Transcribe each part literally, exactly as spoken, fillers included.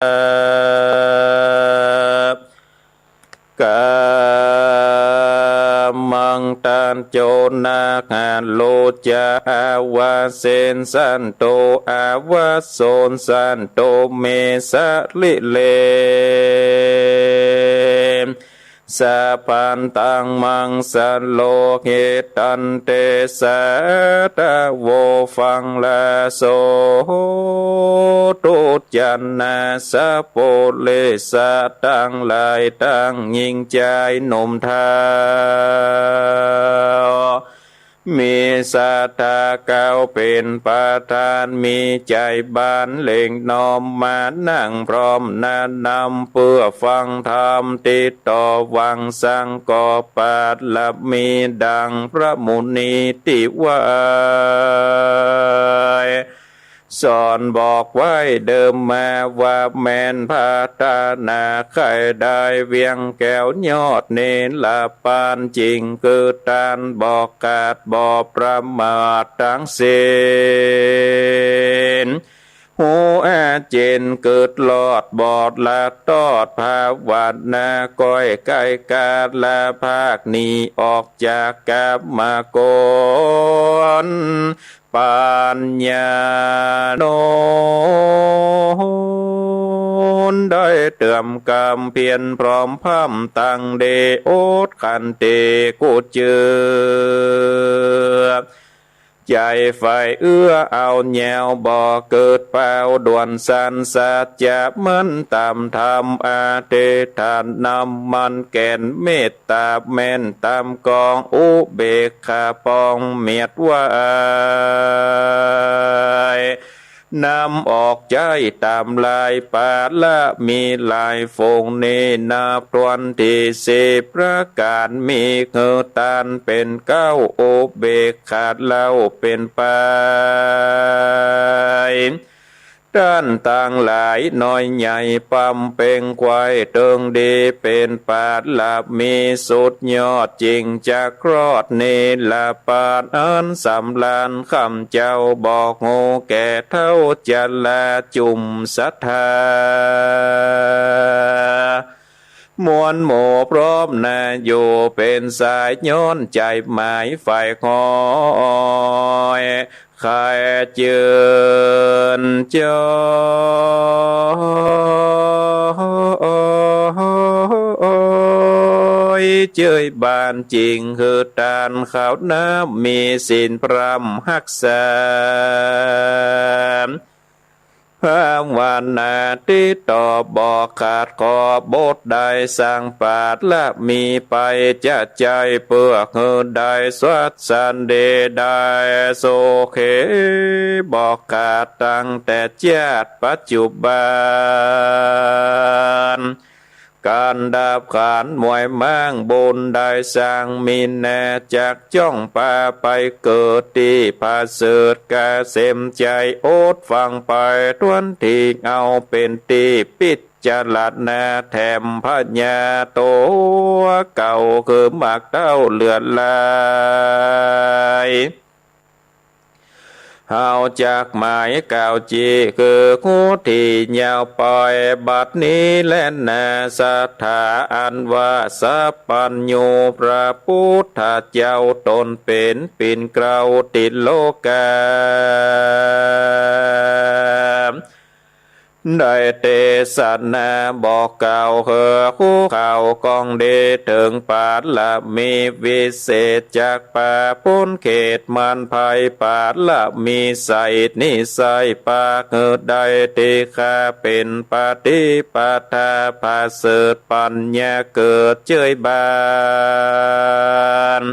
กัมมัง ตัจโจ นะหะโร จะ อาวาเสสันโต อาวาโสสันโต เม สะริเร สะพันตัง มังสะโล หิตันติ สาธะโว ฟังลาโส ทุจนะ สะปุริสะตังหลาย ตังญิงจายหนุ่มเฒ่า มีศรัทธาเก้าเป๋นประธาน มีใจ๋บานเล็งน้อมมานั่งพร้อมหน้านำ เปื้อฟังธรรมติดต่อหวังสัง ก็ปารมีดังพระมุนีตี้ไหว้ สอนบอกไว้เดิมมาว่าแม่นพัฒนา ใค่ได้เวียงแก้วยอดเนรปาน จิ่งคือต้านบ่ขาดบ่ประมาทตังสิ้น ฮู้แจ้งเจิ่งเกิดรอด บ่หลัดตอดภาวนา ก้อยใก้กาละภาคหนีออกจากกามกุศล ปัญญาโน ได้เติมกำเพียรพร้อมพร่ำตังเดชอดขันติกู้เจื้อ ใจ๋ใฝ่เอื้อเอาแหยวบ่เกิดเปล่า ด่วนสันสัจจะมั่นต๋ามธรรม อธิษฐานนำมันแก่นเมต ต๋าแม่นต๋ามกองอุเบกขาปองเมียดไหว นำออกใจ๊ต๋ามลายปาระมีหลายฝูงนี้ นับถ้วนตี้สิบประก๋าน มีหื้อต้านเป๋นเก๊า อุเบกขาเล่าเป๋นแปด ต้านตังหลายน้อยใหญ่ปำเป็งไขว่เถิงดี เป๋นปารมีสุดยอด จิ่งจักรอดนิรปานอันสำราญ ข้าพเจ้าบอกฮู้แก่เฒ่าจราจุมศรัทธา มวลหมู่พร้อมหน้าอยู่เป๋นสาย ย้อนใจ๋หมายใฝ่คอย ใค่เจิญจอย เจยบาน จิ่งหื้อต้านข้าวน้ำมีศีลพร่ำฮักษา ภาวนาติดต่อบ่ขาด ขอบทได้สร้างปารมีไปจะใจ๋ เปื้อหื้อได้สวัสสันต์ดี ได้สุขีบ่ขาด ตั้งแต่จาติปัจจุบัน ก๋านดับขันธ์มวยม้าง บุญได้สร้างมีแน่ จักจ้องปาไปเกิดตี้ผะเสริฐเกษมใจ๋ อดฟังไปถ้วนที เอาเป๋นตี้พิจารณาแถม พญาตัวเก่าคือหมากเต้าเลือดไหล เฮาจักหมายกล่าวจี้ คือฮู้ตี้ยาวไป บัดนี้แลนา ศรัทธาอันว่าสัพพัญญู พระปุทธเจ้าต๋นเป๋นปิ่นเกล้าติโลกา ได้เตสนาบอกกล่าวหื้อฮู้ข่าวก้องดี เถิงปารมีวิเศษ จักปาพ้นเขตมารภัย ปารมีใสนิสัย ปากหื้อได้ตี้ข้าเป๋นปฏิปทา ผะเสริฐปัญญาเกิดเจยบาน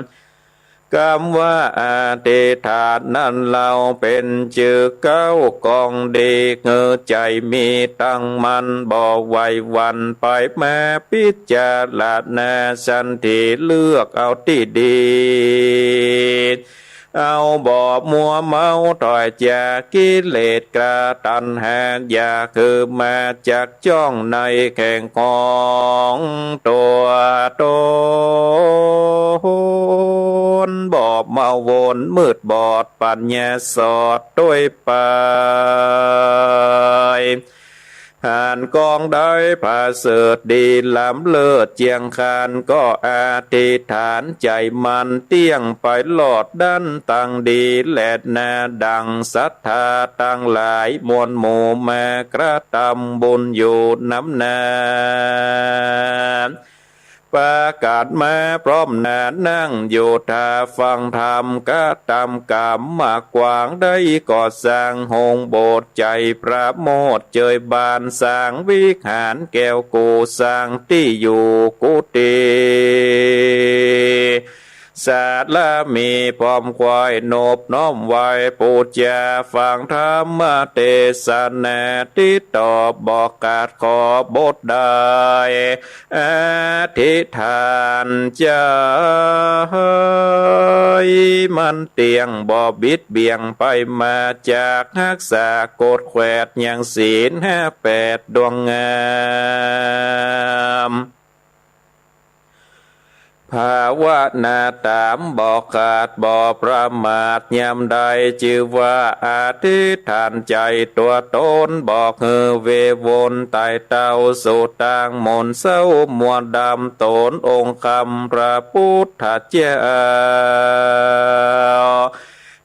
กำว่าอธิษฐานนั้นเล่า เป๋นจื้อเก๊าก้องดี หื้อใจ๋มีตั้งมั่น บ่ไหวหวั่นไปมา พิจารณาสันติ เลือกเอาตี้ดี เอาบ่มัวเมา ถอยจากกิเลสกล้า ตัณหาอยากหื้อมา จักจ้องในแข่งของตัวตน บ่เมาวนมืดบอด ปัญญาสอดตวยไป อันกองได้ประเสริฐดีล้ำเลิศเจียงคาน ก็อธิษฐานใจ๋มั่นเตี้ยงไปรอดดั้นตังดีแลนา ดั่งศรัทธาตังหลายมวลหมู่มากระตำบุญอยู่นำนา ประกาศมาพร้อมหน้านั่งอยู่ท่าฟังธรรม กระตำก๋รรมมากว้างได้ก่อสร้างโฮงโบสถ์ใจ๋ประโมทย์เจยบาน สร้างวิหารแก้วกู้ สร้างตี้อยู่กุฏิ สารามีพร้อมขวายนบน้อมไหว้ปู๋จาฟังธรรมเตสนา ติดต่อบอกกาดขอบทได้ อธิษฐานใจ๋ มันเตี้ยงบ่บิดเบี่ยงไปมาจาก ฮักษากฎแขวดยังศีลห้าแปดดวงงาม ภาวนาต๋ามบ่ขาดบ่ประมาท ยามใดจื้อว่าอธิษฐานใจ๋ ตั๋วต๋นบอกหื้อเววนไต่เต้าสู่ตางหม่นเศร้ามัวดำ ต๋นองค์คำพระปุทธเจ้า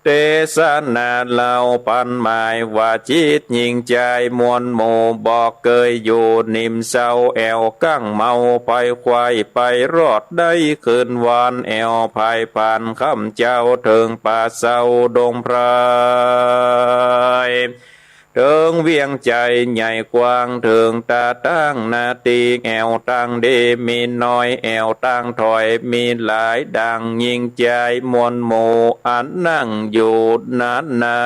เตสนาเล่าปันหมายว่า จิตยิ่งใจ๋มวลหมู่บ่เกยอยู่นิ่มเศร้า แอ่วกั้งเมาไปไขว่ไปรอดได้คืนวัน แอ่วภายผ่านค่ำเจ๊าเถิงป่าเศร้าดงไพร เถิงเวียงใจ๋ใหญ่กว้าง เถิงต๋าตั้งนาติ่ง แอ่วตางดีมีน้อย แอ่วตางถอยมีหลาย ดั่งยิ่งใจ๋มวลหมู่อันนั่งอยู่นั้นนา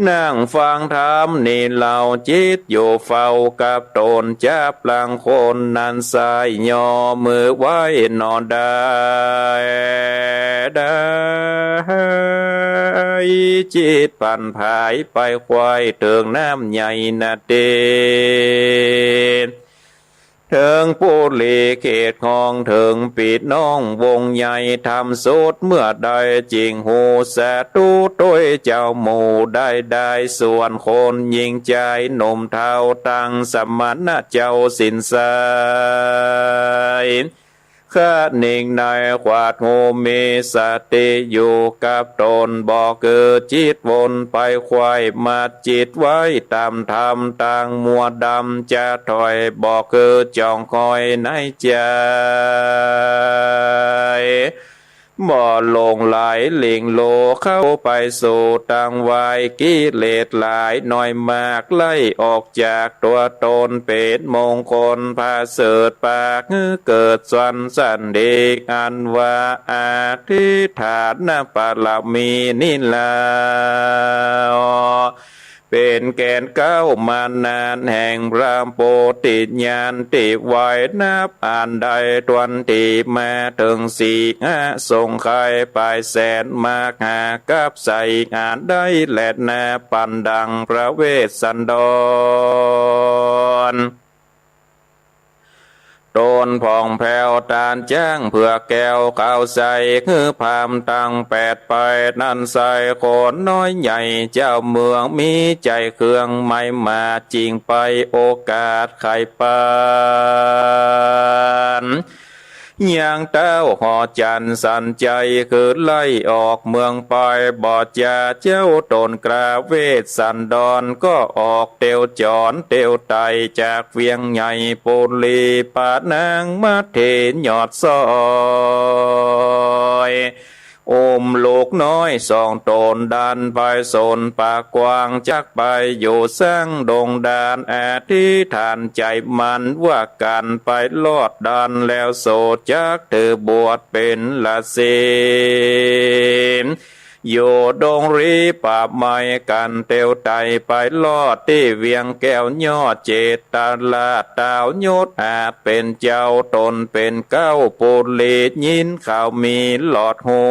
นั่งฟังธรรมนี้เล่า จิตอยู่เฝ้ากับต๋น จับหลังคนนั้นไส้ ย่อมือไหว้หนอได้ ได้ จิตผันผายไปไขว่เถิงน้ำใหญ่นาติ่ง เถิงปุรีเขตของเถิงปี้น้องวงใหญ่ ธรรมสดเมื่อใดจิ่งฮู้ สาธุโตยเจ้าหมู่ได้ได้ ส่วนคนยิ่งใจ๋หนุ่มเฒ่า ตังสมณะเจ้าศีลใส คะนิงในขวาดฮู้มีสติอยู่กับต๋น บ่คือจิตวนไปไขว่ มัดจิตไว้ต๋ามธรรมตางมัวดำ จะถอยบ่คือจ่องคอยในใจ๋ บ่หลงไหลหลิ่งโลเข้าไปสู่ตางวาย กิเลสหลายน้อยมาก ไล่ออกจากตั๋วต๋น เป๋นมงคลประเสริฐ ปากหื้อเกิดสวรรค์สันติ อันว่าอธิษฐานปารมีนี้แล้ว เป๋นแก่นเก๊ามานานแห่งพระโพธิญาณ ตี้ไหว้นับอันได้ถ้วน ตี้มาเถิงสี่ห้าสงไขย ปายแสนมหากัปป์ ใส่อันได้แลนา ปันดังพระเวสสันดร ต๋นผ่องแผ้วตานจ๊างเผือกแก้วขาวใส หื้อพราหมณ์ตังแปดไปนั้นไส้ คนน้อยใหญ่เจ้าเมือง มีใจ๋เคืองไมมา จิ่งไปโอกาสไขปัน ยังเต้าหอจันทร์สันใจ๋ คือไล่ออกเมืองไป บ่จาเจ้าต๋นกล้า เวสสันดรก็ออกเตียวจ๋อนเตียวไต่ จากเวียงใหญ่ปุรี ปะนางมัทเถยอดซอย อุ้มลูกน้อยสองต๋น ดันไปสนป่ากว้าง จักไปอยู่สังดงดาน อธิษฐานใจ๋มั่นว่า กั๋นไปรอดดานแล้ว โสจักถือบวชเป๋นฤๅษี อยู่ดงรีป่าไม้ กั๋นเตียวไต่ไปรอดตี้เวียงแก้วยอดเจตราช ต้าวยศอาจเป๋นเจ้า ต๋นเป๋นเก๊าปุรี ยินข่าวมีหลอดฮู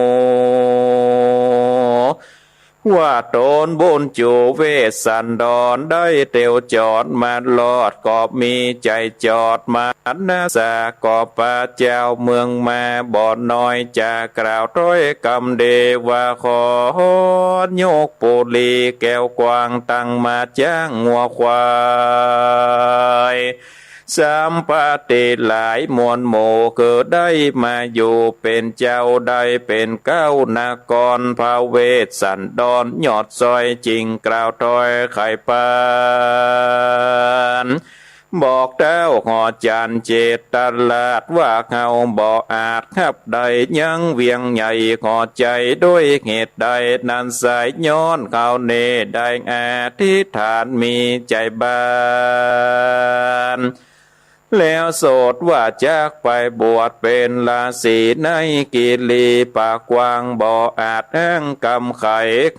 ห ว่าต๋นบุญจู๋เวสสันดร ได้เตียวจ๋อดมารอด ก็มีใจ๋จอดมา นาสะ ก็ปะเจ้าเมืองมาบ่น้อย จะกล่าวถ้อยกำเดว่า ขอยกปุรีแก้วกว้าง ตั้งม้าจ๊างงัวควาย สามปาติหลายมวลหมู่ คือได้มาอยู่เป๋นเจ้า ได้เป๋นเก๊านคร พระเวสสันดรยอดซอย จึงกล่าวถ้อยไขปัญหา บอกเต้าหอจันทร์เจตราชว่า เฮาบ่อาจฮับได้ยังเวียงใหญ่หอใจ๋ ด้วยเหตุใดนั้นไซร้ ย้อนเฮานี้ได้อธิษฐาน มีใจ๋บาน แล้วโสตว่าจักไปบวชเป๋นฤๅษีในกิรีปากกว้าง บ่อาจอ้างกำไข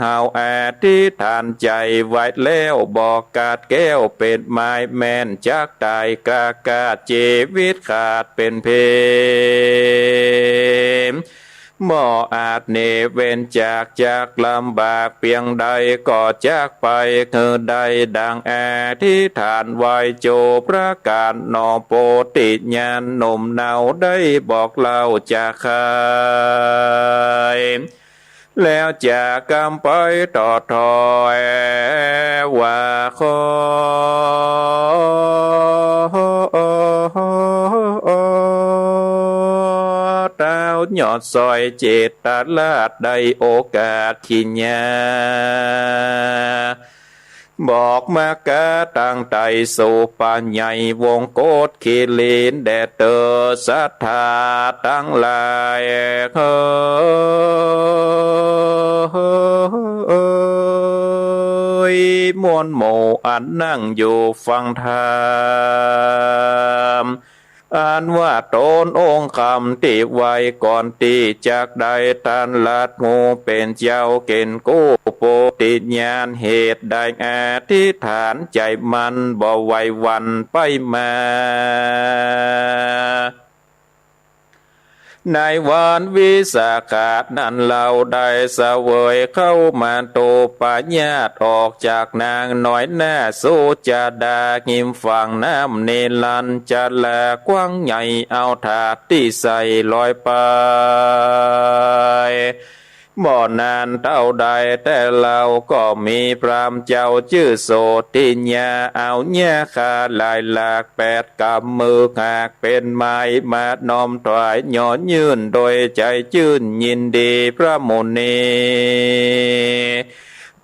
เฮาอธิษฐานใจ๋ไว้แล้ว บ่ขาดแคล้วเป๋นไม้ แม่นจักต๋ายกล้ากาด จีวิตขาดเป๋นเพ บ่อาจหนีเว้นจาก จักลำบากเปียงใด ก็จักไปหื้อได้ดังอธิษฐานไว้ จู๋ประก๋านหนอ โปธิญาณหนุ่มเนา ได้บอกเล่าจะไข แล้วจะกำไปต่อถ้อยว่า ขอเต้ายอดซอยเจตราช ได้โอกาสขีญา บอกมากาตั้งไต่สู่ป่าใหญ่วงโคตรคิริน แด่เต๊อะศรัทธาตังหลาย เอย มวลหมู่อันนั่งอยู่ฟังธรรม อันว่าต๋นองค์คำตี้ไหว้ก่อนตี้จักได้ต้านรัตน์ฮู้เป๋นเจ้าเก๋ณฑ์กู้โปธิญาณ เหตุใดอธิษฐานใจ๋มั่นบ่ไหวหวั่นไปมา ในวันวิสาขะนั้นเฮาได้เสวยข้าวมัตตุปายาต ออกจากนางน้อยนาสุจาดา ฮิมฝั่งน้ำเนรัญชรากว้างใหญ่ เอาถาดตี้ใส่ลอยไป บ่นานเต้าใดแต่เฮาก็มีพราหมณ์เจ้าจื้อโสติญา เอาหญ้าคาหลายหลาก แปดกำมือหากเป๋นไม้ มาน้อมถวายหย่อยื่น โดยใจ๋จื้นยินดีพระมุนี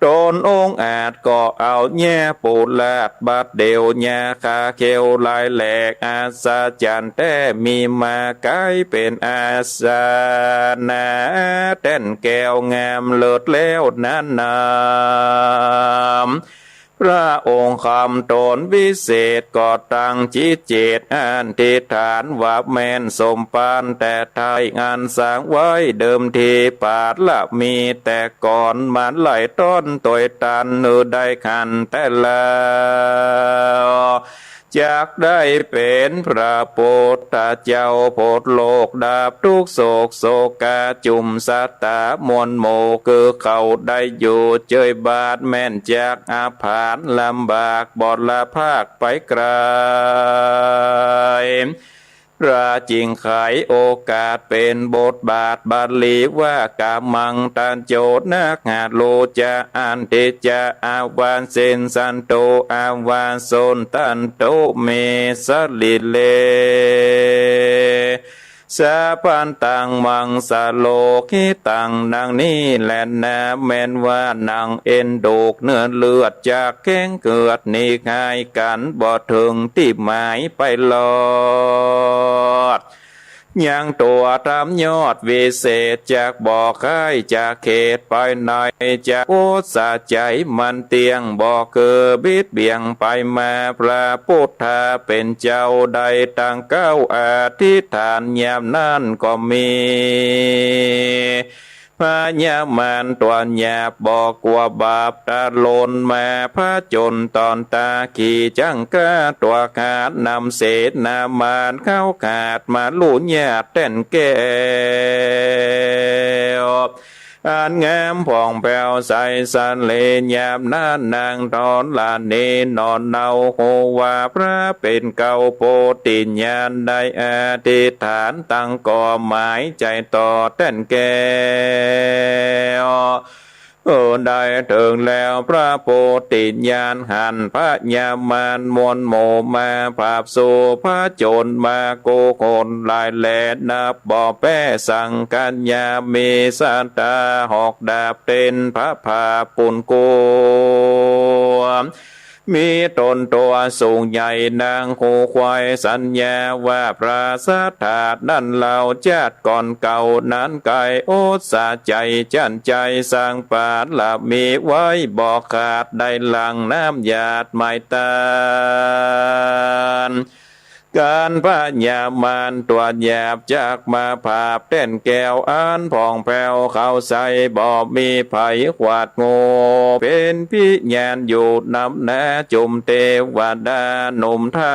ต๋นองอาจก็เอาหญ้าปูราดบัดเดี่ยว หญ้าคาเขียวหลายแหลก อัศจรรย์แต๊ มีมากายเป๋นอาสนะ แต้นแก้วงามเลิศแล้วนั้นนา พระองค์คำต๋นวิเศษก็ตั้งจิตเจตอธิษฐานว่า แม่นสมภารแต่ไท้ อันสร้างไว้เดิมทีปารมีแต่ก่อน มาไล่ต้อนตวยตันหื้อได้ขันแต่เฮา จักได้เป๋นพระปุทธเจ้า พ้นโลกดับทุกข์โศกโศกา จุมสัตตามวลหมู่ คือเขาได้อยู่เจยบาท แม่นจักอับผานลำบาก บ่ละพากไปไกล พระจึงไขโอกาสเป๋นบทบาทบาลีว่า กามังตัญโจ นะหะโลจะ อันทิจจะ อาวาเสสันโต อาวาสนตันโต เม สะหลีเล สาพันตัง มังสะโลหิตัง ดังนี้แลนา แม่นว่านางเอ็นดูกเนื้อเลือด จักแข็งเกือดหนีหายกั๋นบ่เถิงตี้หมายไปรอด ยังตั๋วธรรมยอดวิเศษ จักบ่คายจากเขตไปไหน จักโอษาใจ๋มันเตี้ยง บ่คือบิดเบี่ยงไปมา พระปุทธาเป๋นเจ้าได้ตั้งเก๊าอธิษฐาน ยามนั้นก็มี พญามารตั๋วหยาบบ่กั๋วบาป ตะโลนมาผจญต๋อนตา ขี่จังกาตั๋วขาด นำเสนามารเข้าขาด มาลุญาติแต้นแก้ว อันงามผ่องแผ้วใสสะเล ยามนั้นนางธรณีหนอเนา ฮู้ว่าพระเป๋นเกล้าโปรดติญาณ ได้อธิษฐานตั้งก่อหมายใจ๋ต่อแต้นแก้ว เออ ได้เถิงแล้วพระโปรดติญาณ หันพญามารมวลหมู่มา ผาบสู้ผจญมากู้คนหลายแล นับบ่แป๊สังกัญญา มีศรัทธาหอกดาบเต้นพระผาบปูนกลัว มีต๋นตั๋วสูงใหญ่นางคู่ใคร่สัญญาว่า พระศรัทธานั้นเล่าจาติก่อนเก่านั้น ใค่อดสะใจ๋จั้นใจ๋สร้างบารมีไว้บ่ขาด ได้หลั่งน้ำหยาดไม้ตาน กั๋นพญามารตั๋วหยาบจักมาผาบแต้นแก้วอันผ่องแผ้ว เข้าใส่บ่มีภัยขวาดงู เป๋นพิญาณอยู่นำหน้า จุมเตวดาหนุ่มเฒ่า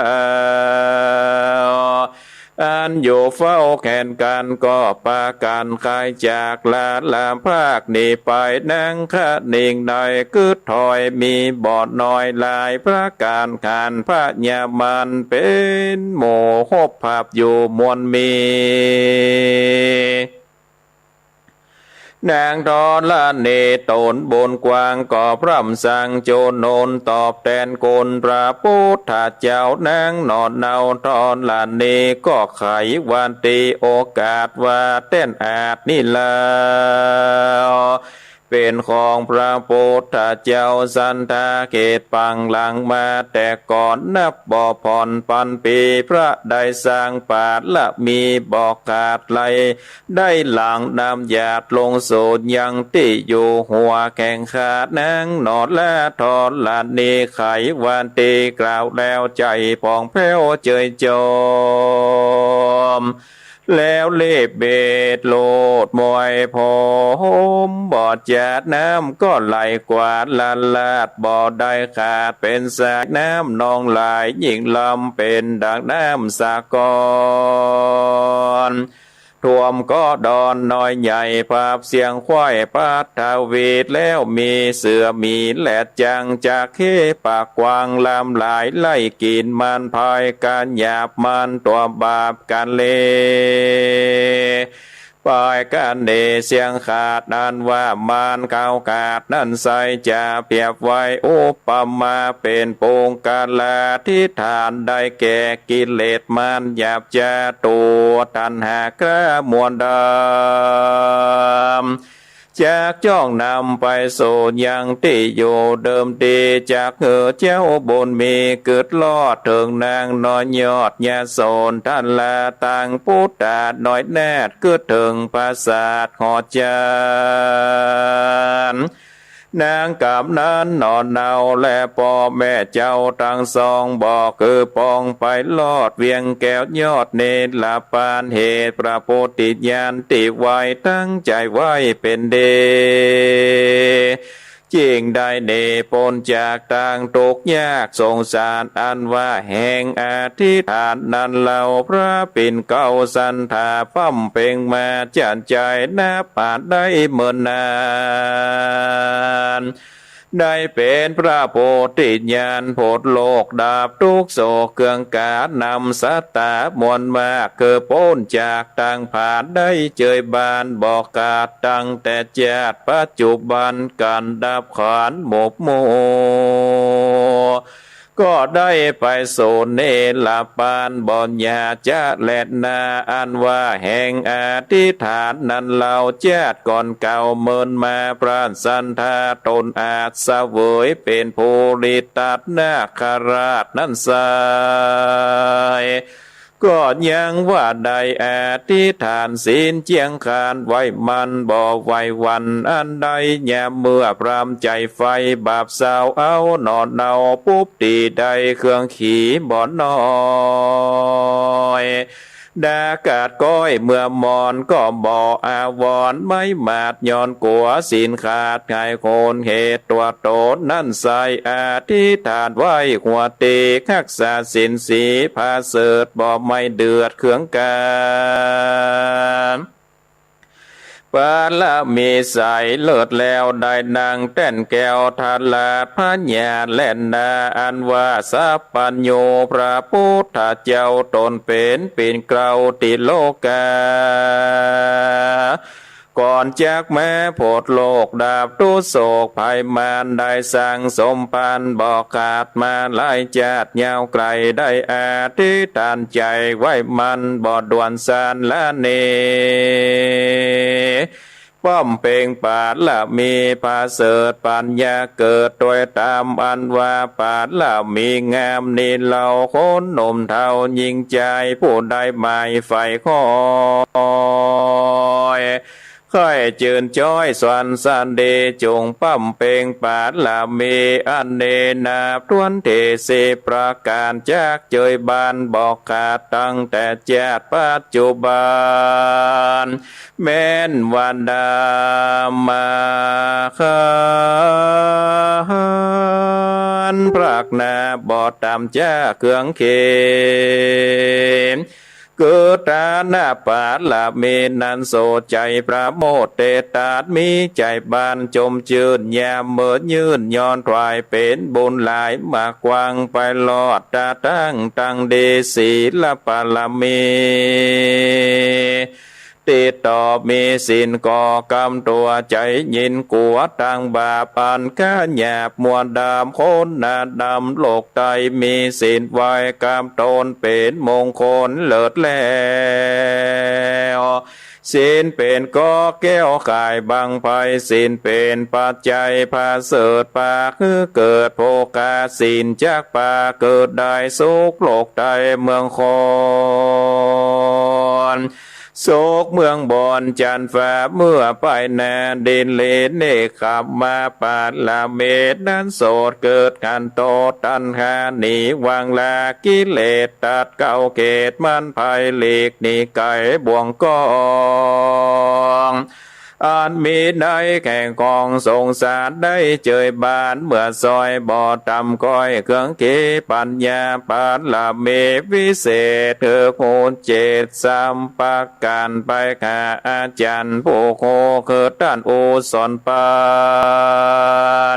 อันอยู่เฝ้าแขนกั๋นก็ปากั๋นคายจาก ละละภาคหนีไป นางคะนิงได้กึ๊ดถอย มีบ่น้อยหลายประก๋าน หันพญามารเป๋นหมู่ฮบผาบอยู่มวลมี นางธรณีต๋นบุญกว้างก็พร่ำสร้างจุนุนตอบแตนคุณพระปุทธเจ้า นางหนอเนาธรณีก็ไขวันตีโอกาสว่าแตนอาจนี้แล้ว เป๋นของพระปุทธเจ้า สันทาเขตปังหลังมาแต่ก่อนนับบ่ผ่อนปันปี พระได้สร้างบารมีบ่ขาดไหล ได้หลั่งน้ำหยาดลงสู่ยังตี้อยู่หัวแข้งขานางหนอ ละธรณีไขวันตีกล่าวแล้วใจ๋ผ่องแผ้วเจยจม แล้วรีบเบศโลดมวยผม บ่จาดน้ำก็ไหลกวาดละลาด บ่ได้ขาดเป๋นสายน้ำนองไหลยิ่งลำเป๋นดังน้ำสาคร ท่วมก็ดอนน้อยใหญ่ ผาบเสียงไขว่พัดทวีต แล้วมีเสือมีแหลดจัง จักเข้ปากกว้างลำหลาย ไล่กิ๋นมันพายกั๋นหยาบมันตั๋วบาปกั๋นเล ปายกั๋นเนเสียงขาด อันว่ามันเขาขาดนั้นไส้ จะเปรียบไว้อุปมาเป๋นปุงกะลาธิฏฐาน ได้แก่กิเลสมารหยาบจาตัวตัณหาครามวลดำ จักจ้องนำไปสู่ยังตี้อยู่เดิมตี้ จักหื้อเจ้าบุญมีกึ๊ดลอดเถิงนางน้อยยอดยโสธรา ตังปุตตาน้อยนาถกึ๊ดเถิงปราสาทหอจันทร์ นางก๋ำนั้นหนอเนาและป้อแม่เจ้าตังสอง บ่คือปองไปลอดเวียงแก้วยอดเนรปาน เหตุพระโพธิญาณตี้ไว้ตั้งใจ๋ไว้เป๋นดี จึงได้หนีป๊นจากตางตุ๊กข์ยากสงสาร อันว่าแห่งอธิษฐานนั้นเล่า พระปิ่นเกล้าสันทาบำเพ็งมาจั้นใจ๋นับปานได้เมินนาน ได้เป๋นพระโพธิญาณพ้นโรคดับตุ๊กข์โศกเครื่องก๋านำสัตตามวลมาก คือป๊นจากตางผานได้เจยบานบ่ขาดตั้งแต่จาติปัจจุบัน ก๋านดับขันธ์หมกหมู่ ก็ได้ไปสู่เนรปานบ่อย่าจะแลนา อันว่าแห่งอธิษฐานนั้นเล่า จาติก่อนเก่าเมินมา พระสันทาต๋นอาจเสวยเป๋นภูริทัตตนาคราชนั้นไส้ ก็ยังว่าได้อธิษฐานศีลเจียงคานไว้มั่นบ่ไหวหวั่นอันใด ยามเมื่อพรามใจ๋ไฟบาปเศร้าเอาหนอเนา ปุ๊บตี้ได้เครื่องขี่บ่น้อย ดากาดก้อยเมื่อมอนก็บ่อาวรณ์ไม้หมาด ย้อนกั๋วศีลขาด ไข้คนเหตุตั๋วต๋นนั้นไส้ อธิษฐานไว้หัวตี้ ฮักษาศีลสีผาเสริฐ บ่ไม้เดือดเครื่องก๋าน บารมีใสเลิศแล้ว ได้นั่งแต้นแก้ว ถลาดผญาแล่นหน้า อันว่าสัพพัญญู พระพุทธเจ้า ตนเป๋นปิ่นเกล้าติโลกา ก่อนจักมาป๊นโลก ดับทุกข์โศกภัยมาร ได้สั่งสมภารบ่ขาดมาหลายจาติยาวไกล ได้อธิษฐานใจ๋ไว้มั่น บ่ด่วนสาระเน บำเพ็งบารมีประเสริฐ ปัญญาเกิดโดยธรรม อันว่าบารมีงามนี้เล่า คนหนุ่มเฒ่าญิงจาย ผู้ใดหมายใฝ่ใค่ ใค่จื้นจ้อยสรรเสน่ห์ จงบำเพ็งบารมีอันนี้ นับถ้วนเต๊สิบประก๋าน จักเจยบานบ่ขาด ตั้งแต่จาติปัจจุบัน แม้นว่าดำมาคัน พรากหน้าบ่ต่ำจากเครื่องเข็ม เกิดฐานะบารมีนั้น โสดใจ๋ประโมทย์เตตาด มีใจ๋บานจมจื้น ยามเมินยืน ย้อนถวายเป๋นบุญหลาย มากว้างไปรอดตาตั้ง ตังดีศีลบารมี ติดต่อมีศีลก็กำตั๋ว ใจ๋ยินกั๋วตางบาป อันก๋าหยาบมัวดำ คนหน้าดำโลกใต้ มีศีลไหว้กำตนเป๋นมงคลเลิศแล้ว ศีลเป๋นก่อแก้วข่ายบั้งไฟ ศีลเป๋นปัจจัยประเสริฐ ปากหื้อเกิดโภคา ศีลจักปาเกิดได้ สุขโลกใต้เมืองคน สุขเมืองบนจันทร์ฟ้า เมื่อไปหน้าดินลีเนกขัมมา บารมีนั้นโสดเกิดขันโต ตัณหาหนีวางลา กิเลสตัดเก้าเขต มันภัยหลีกหนีไก๋บ่วงกอง อันมีในแห่งกองสงสาร ได้เจยบานเมื่อซอย บ่ต่ำก้อยเครื่องขีปัญญา บารมีวิเศษคือคูณเจ็ดสามประก๋าน ไปหาอาจ๋ารย์ผู้ฮู้ คือต้านอุสรปา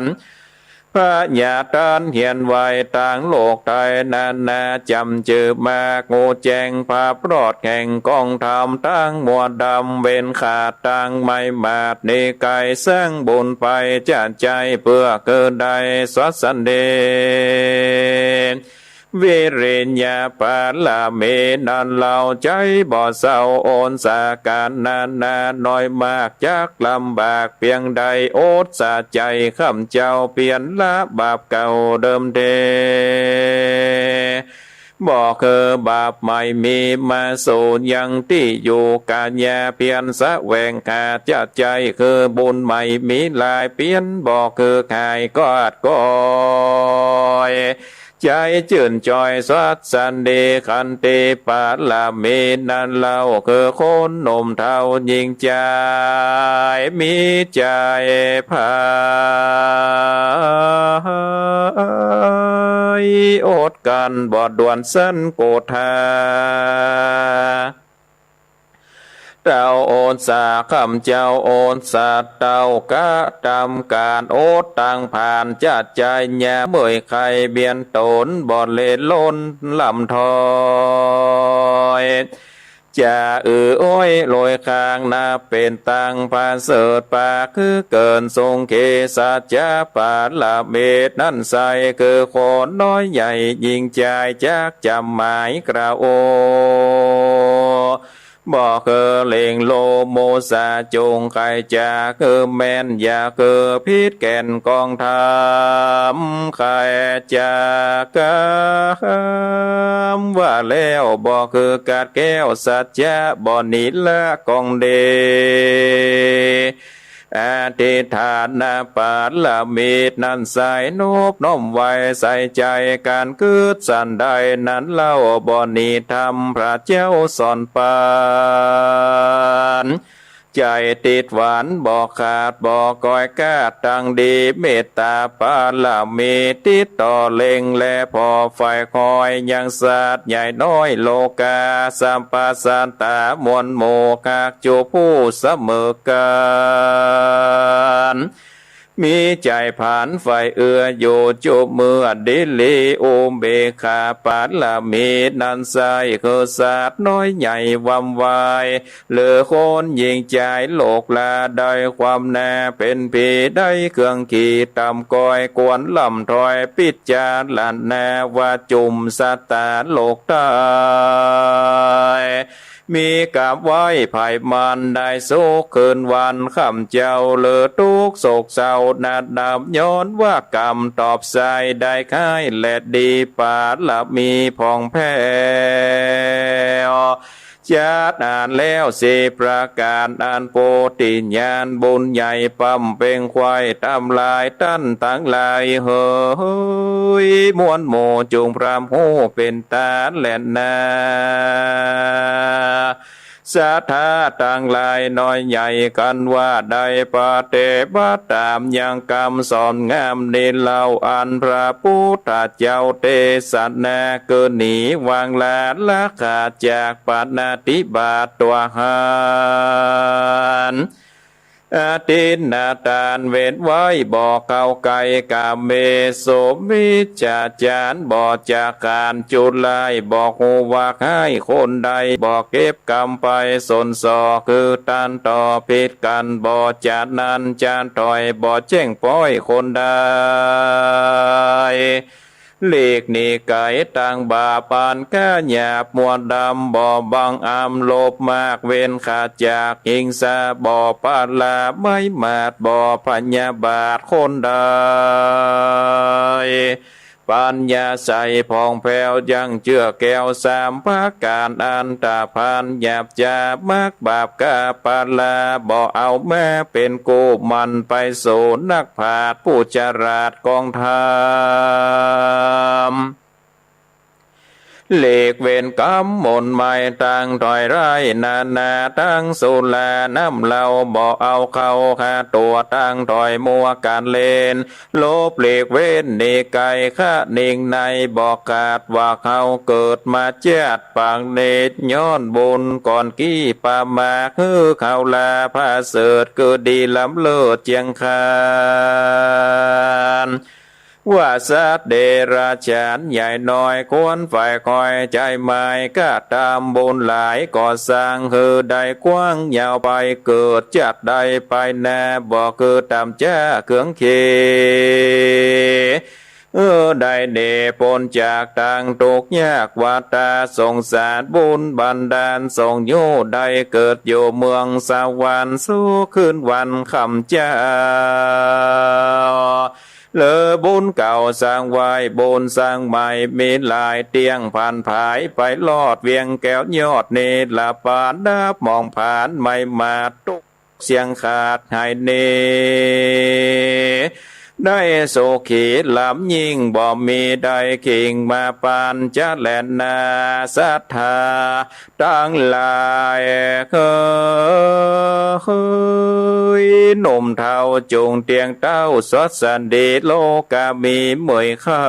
น พญาต้านเฮียนไว้ตางโลกใต้นานา จ๋ำจื้อมากฮู้แจ้ง ภาพรอดแห่งกองธรรม ตางมัวดำเว้นขาด ตางไม่หมาดหนีไก๋ สร้างบุญไปจะใจ๋ เปื้อคือได้สวัสดี วิริญญาบารมีนั้นเล่า ใจ๋บ่เศร้าโอนสาก๋านนานา น้อยมากจักลำบากเปียงใด อดสะใจ๋ข้าพเจ้า เปียรละบาปเก่าเดิมเต บ่คือบาปใหม่มีมาสู่ ยังตี้อยู่ก๋าหญ้า เปียรแสวงหาจะใจ๋ คือบุญใหม่มีหลาย เปียรบ่คือหายกอดกอย ใจ๋จื้นจ้อยสวัสดี ขันติบารมีนั้นเล่า คือคนหนุ่มเฒ่าญิงจาย มีใจ๋ใฝ่ อดกลั้นบ่ด่วนสันโกธา เต้าอดสา ข้าพเจ้าอดสา เต้ากระทำก๋านอดตางผลาญ จะใจ๋ยามเมื่อยไข้เบียดตน บ่เล็ดล้นล่ำถ้อย จะอืออ้อยโรยคาง นับเป๋นตางประเสริฐ ปากหื้อเกินสุขี สัจจะบารมีนั้นใส คือคนน้อยใหญ่ญิงจาย จักจ๋ำหมายกล่าวโอ้ บ่คือเล็งโลภโมสะ จงใค่จะคือแม่น อย่าคือผิดแก่นกองธรรม ใค่จะกำว่าแล้ว บ่คือกัดแก้วสัจจะ บ่หนีละของดี อธิษฐานบารมีนั้นใส นบน้อมไหว้ใส่ใจ๋ ก๋านกึ๊ดสันใดนั้นเล่า บ่หนีธรรมพระเจ้าสอนปาน ใจ๋ติดหวั่นบ่ขาดบ่ก้อยคลาด ตังดีเมตต๋าปารมี ติดต่อเล็งแลผ่อใฝ่คอย ยังสัตว์ใหญ่น้อยโลกา สรรพสัตต๋ามวลหมู่ กักจุผู้เสมอกั๋น มีใจ๋ผานใฝ่เอื้ออยู่จุเมื่อดีหลี อุเบกขาปารมีนั้นใส้ คือสัตว์น้อยใหญ่วำวาย หรือคนหญิงจายโลกลา ได้ความนาเป๋นผี ได้เครื่องขี่ต่ำก้อย ควรล่ำถ้อยพิจารณา ว่าจุมสัตตาโลกใต้ มีกรรมไว้ไผมัน ได้สุขคืนวันค่ำเจ๊า หรือตุ๊กข์โศกเศร้าหน้าดำ ย้อนว่ากรรมตอบใส่ ได้ค่ายและดีปารมีผ่องแผ้ว จัดอันแล้วสี่ประก๋าน อันโพธิญาณบุญใหญ่ ปำเพ็งไขว่ทำลายต้านตังหลาย เหย มวลหมู่จุ่งพร่ำฮู้เป๋นต๋าแลนา ศรัทธาตังหลายน้อยใหญ่กั๋นว่า ได้ปฏิบัติต๋ามยังกำสอนงามนี้เล่า อันพระพุทธเจ้าเตสนา คือหนีวางลาละขาดจากปาณาติบาตตั๋วหั้น อทินนาทานเว้นไว้บ่เข้าใก้ กาเมสุมิจฉาจาร บ่จักขานจุลาย บ่ฮู้ว่าฮ้ายคนใด บ่เก็บกำไปสนส่อ คือต้านต่อผิดกั๋น บ่จะนั้นจะถ้อย บ่แจ้งป๊อยคนใด หลีกหนีไก๋ตางบาปอันก้าหยาบมัวดำ บ่บังอำโลภมาก เว้นขาดจากหิงสา บ่ปะละไม้หมาด บ่พยาบาทคนใด ปัญญาใสผ่องแผ้วยังเจื้อแก้วสามประก๋าน อันตะพานหยาบจ๊า มักบาปกาปะละ บ่เอามาเป๋นกู้ หมั่นไปสู่นักปราชญ์ผู้ฉลาดกองธรรม หลีกเว้นกำหม่นหมาย ตังถ้อยร้ายนานา ตังสุราน้ำเหล้า บ่เอาเข้าหาตั๋ว ตังถ้อยมัวก๋านเล่น หลบหลีกเว้นหนีไก๋ คะนิ่งในบ่ขาด ว่าเฮาเกิดมาจาติปางนี้ ย้อนบุญก่อนกี้ประมาท หื้อเฮาลาผาเสริฐ คือดีล้ำเลิศเจียงคาน ว่าสัตว์เดรัจฉานใหญ่น้อย ควรใฝ่คอยใจ๋หมาย กระทำบุญหลายก่อสร้าง หื้อได้กว้างยาวไป เกิดจาติใดไปหน้า บ่คือต๋ามจ๊าเคืองเข หื้อได้หนีป๊นจากตังตุ๊กข์ยากวัฏฏะสงสาร บุญบันดาลส่งอยู่ได้เกิดอยู่เมืองสวรรค์ สุขคืนวันค่ำเจ๊า เหลือบุญเก่าสร้างไว้ บุญสร้างใหม่มีหลาย เตี้ยงผ่านผายไปรอด เวียงแก้วยอดนิรปาน ดับหมองผานไม้หมาด ตุ๊กข์เสี้ยงขาดหายหนี ได้สุขีล้ำยิ่ง บ่มีได้ขิงมาปานจะแลนา ศรัทธาตังหลายเอย หนุ่มเฒ่าจุ่งเตี้ยงเต๊า สวัสดีโลกามีเมยใค่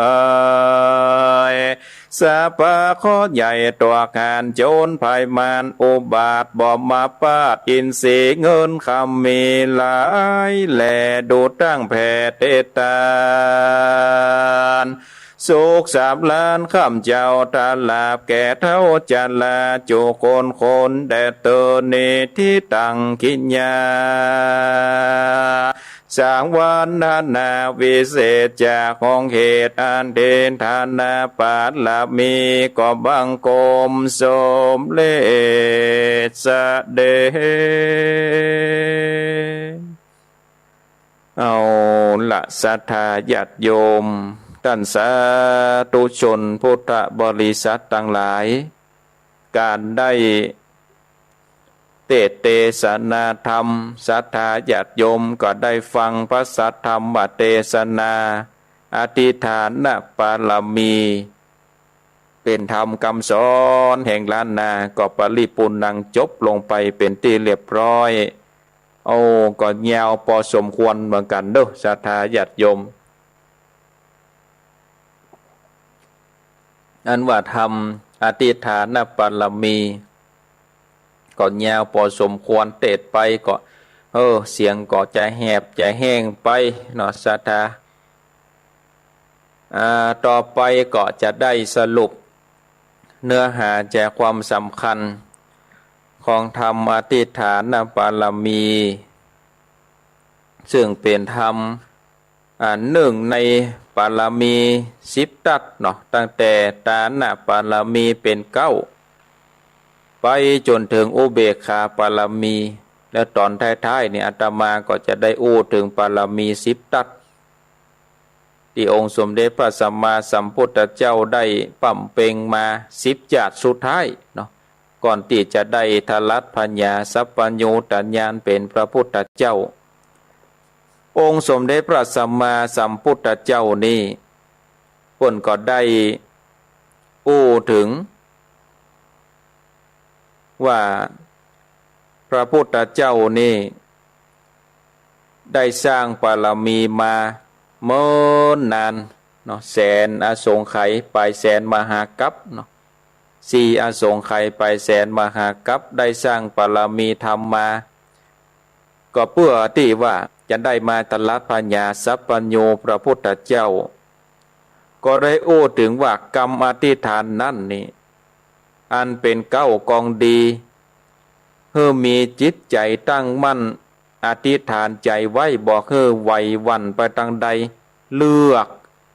สรรพเคราะห์ใหญ่ตั๋วหานโจรภัยมารอุบาท บ่มาปาดอินทรีย์เงินคำมีหลายแล ดูตั้งแผ่เตตาน สุขสำราญค่ำเจ๊า ตราบแก่เฒ่าจรา จุคนคนแด่เตอ นิทธิตังขิญญา สังวรรณนาวิเศษ จากห้องเหตุอธิฐานปารมี ก็บังคมสมเร็จเสด็จ เอาละศรัทธาญาติโยม ต้านสาธุชนพุทธบริษัทตังหลาย ก๋านได้เตสน์เตสนาธรรม ศรัทธาญาติโยมก็ได้ฟังพระสัทธรรมเตสนา อธิฐานปารมี เป๋นธรรมกำสอนแห่งล้านนา ก็ปริปูรณ์ังจบลงไปเป๋นตี้เรียบร้อย โอ้ ก็ยาวปอสมควรเหมือนกั๋นเนาะ ศรัทธาญาติโยม อันว่าทำอธิษฐานบารมี ก็ยาวปอสมควร เตสน์ไปก็ เออ เสียงก็จะแหบจะแห้งไปเนาะ ศรัทธา อ่า ต่อไปก็จะได้สรุปเนื้อหาใจความสำคัญของทำอธิษฐานบารมี ซึ่งเป๋นธรรม อ่า นึ่งในบารมีสิบตั๊ดเนาะ ตั้งแต่ตานะบารมีเป๋นเก๊า ไปจ๋นเถิงอุเบกขาบารมี แล้วต๋อนท้ายๆ นี่อาตมาก็จะได้อู้เถิงบารมีสิบตั๊ด ตี้องค์สมเด็จพระสัมมาสัมพุทธเจ้าได้บำเพ็งมาสิบจาติสุดท้ายเนาะ ก่อนตี้จะได้ทรัตผญาสัพพัญญูตญาณเป๋นพระพุทธเจ้า องค์สมเด็จพระสัมมาสัมพุทธเจ้านี้ เปิ้นก็ได้อู้เถิงว่า พระพุทธเจ้านี้ ได้สร้างบารมีมาเมินนานเนาะ แสนอสงไขยปายแสนมหากัปเนาะ สี่อสงไขยปายแสนมหากัป ได้สร้างบารมีธรรมมา ก็เปื้อตี้ว่าจะได้มาทรัตผญาสัพพัญญูพระพุทธเจ้า ก็ได้อู้เถิงว่ากำอธิษฐานนั้นนี้ อันเป๋นเก๊ากองดี หื้อมีจิตใจ๋ตั้งมั่น อธิษฐานใจ๋ไว้ บ่หื้อไหวหวั่นไปตางใด เลือก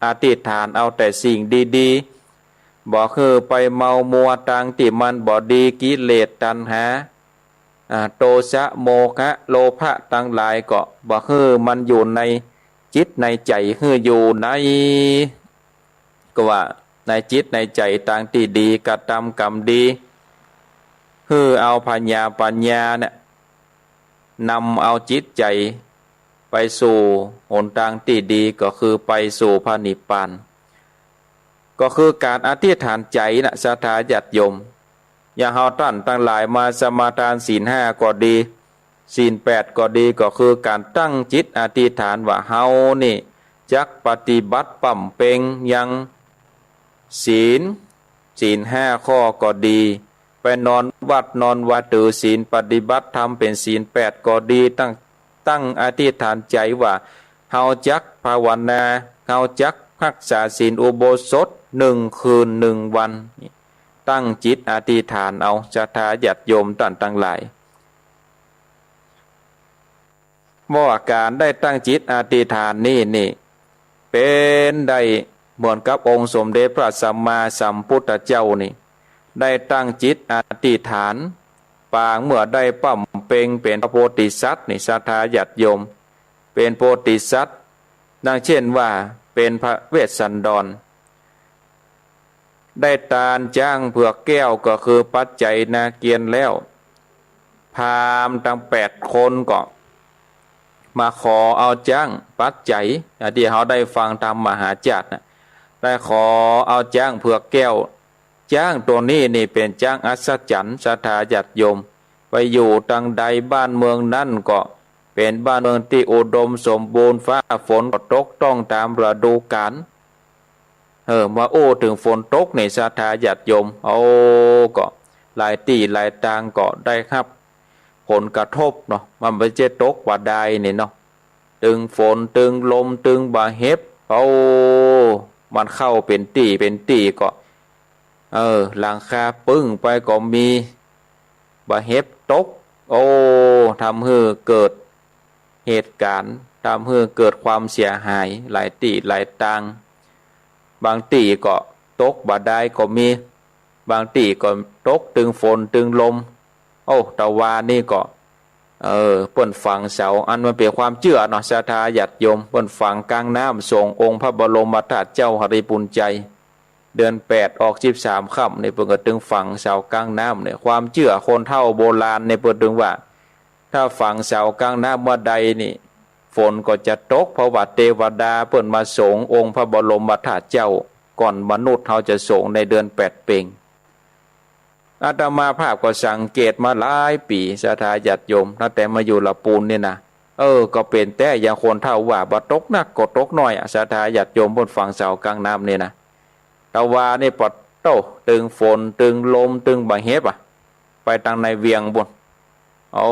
อธิษฐานเอาแต่สิ่งดีๆ บ่หื้อไปเมามัวตางตี้มันบ่ดี กิเลสตัณหา อ่า โทสะโมหะโลภะตังหลายก็บ่หื้อมันอยู่ในจิตในใจ๋ หื้ออยู่ใน ก็ว่าในจิตในใจ๋ตางตี้ดี กระทำกรรมดี หื้อเอาผญาปัญญาเนี่ย นำเอาจิตใจ๋ไปสู่หนตางตี้ดี ก็คือไปสู่พระนิพพาน ก็คือก๋านอธิษฐานใจ๋นะ ศรัทธาญาติโยม อย่างเฮาต้านตังหลายมาสมาทานศีลห้าก็ดี ศีลแปดก็ดี ก็คือก๋านตั้งจิตอธิษฐานว่าเฮานี่จักปฏิบัติบำเพ็งยังศีล ศีลห้าข้อก็ดี ไปนอนวัดนอนวาถือศีลปฏิบัติธรรมเป๋นศีลแปดก็ดี ตั้ง ตั้งอธิษฐานใจ๋ว่าเฮาจักภาวนา เฮาจักฮักษาศีลอุโบสถหนึ่งคืนหนึ่งวัน ตั้งจิตอธิษฐานเอา ศรัทธาญาติโยมต้านตังหลาย ว่าก๋านได้ตั้งจิตอธิษฐานนี้นี่ เป๋นได้เหมือนกับองค์สมเด็จพระสัมมาสัมพุทธเจ้านี่ ได้ตั้งจิตอธิษฐาน ปางเมื่อได้บำเพ็งเป๋นพระโพธิสัตว์นี่ ศรัทธาญาติโยม เป๋นโพธิสัตว์ ดังเช่นว่าเป๋นพระเวสสันดร ได้ตานจ๊างเผือกแก้ว ก็คือปัจจัยนาเกียรติ์แล้ว พราหมณ์ตังแปดคนก็มาขอเอาจ๊างปัจจัย อย่างตี้เฮาได้ฟังธรรมมหาชาตินะ ได้ขอเอาจ๊างเผือกแก้ว จ๊างตั๋วนี้นี่เป๋นจ๊างอัศจรรย์ ศรัทธาญาติโยม ไปอยู่ตางใดบ้านเมืองนั้นก็เป๋นบ้านเมืองตี้อุดมสมบูรณ์ ฟ้าฝนก็ตกต้องต๋ามฤดูกาล เออ มาอู้เถิงฝนตกนี่ ศรัทธาญาติโยม โอ้ ก็หลายตี้หลายตางก็ได้ฮับผลกระทบเนาะ มันบ่ใจ้ตกบ่ดายนี่เนาะ ตึงฝน ตึงลม ตึงบ่าเห็บ โอ้ มันเข้าเป๋นตี้เป๋นตี้ก็ เออ หลังคาปึ้งไปก็มี บ่าเห็บตก โอ้ ทำหื้อเกิดเหตุก๋ารณ์ ทำหื้อเกิดความเสียหายหลายตี้หลายตาง บางตี้ก็ตกบ่ดายก็มี บางตี้ก็ตกตึงฝนตึงลม โอ้ ตะวานี่ก็ เออ เปิ้นฝังเสา อันมันเป๋นความเจื้อเนาะ ศรัทธาญาติโยม เปิ้นฝังก๋างน้ำ สรงองค์พระบรมธาตุเจ้าหริภุญไชย เดือนแปดออกสิบสามค่ำนี่ เปิ้นก็ตึงฝังเสาก๋างน้ำนี่ ความเจื้อคนเฒ่าโบราณนี่ เปิ้นตึงว่า ถ้าฝังเสาก๋างน้ำเมื่อใดนี่ ฝนก็จะตก เพราะว่าเตวดาเปิ้นมาสรงองค์พระบรมธาตุเจ้า ก่อนมนุษย์เฮาจะสรงในเดือนแปดเป๋ง อาตมาภาพก็สังเกตมาหลายปี๋ ศรัทธาญาติโยม ตั้งแต่มาอยู่ละปูนนี่นะ เออ ก็เป๋นแต๊อย่างคนเฒ่าว่า บ่ตกนักก็ตกน้อยอะ ศรัทธาญาติโยม ปู้นฝั่งเสากลางน้ำนี่นะ ตะวานี่ปะโต้ ตึงฝน ตึงลม ตึงบ่าเห็บอะ ไปตังในเวียงปู้น โอ้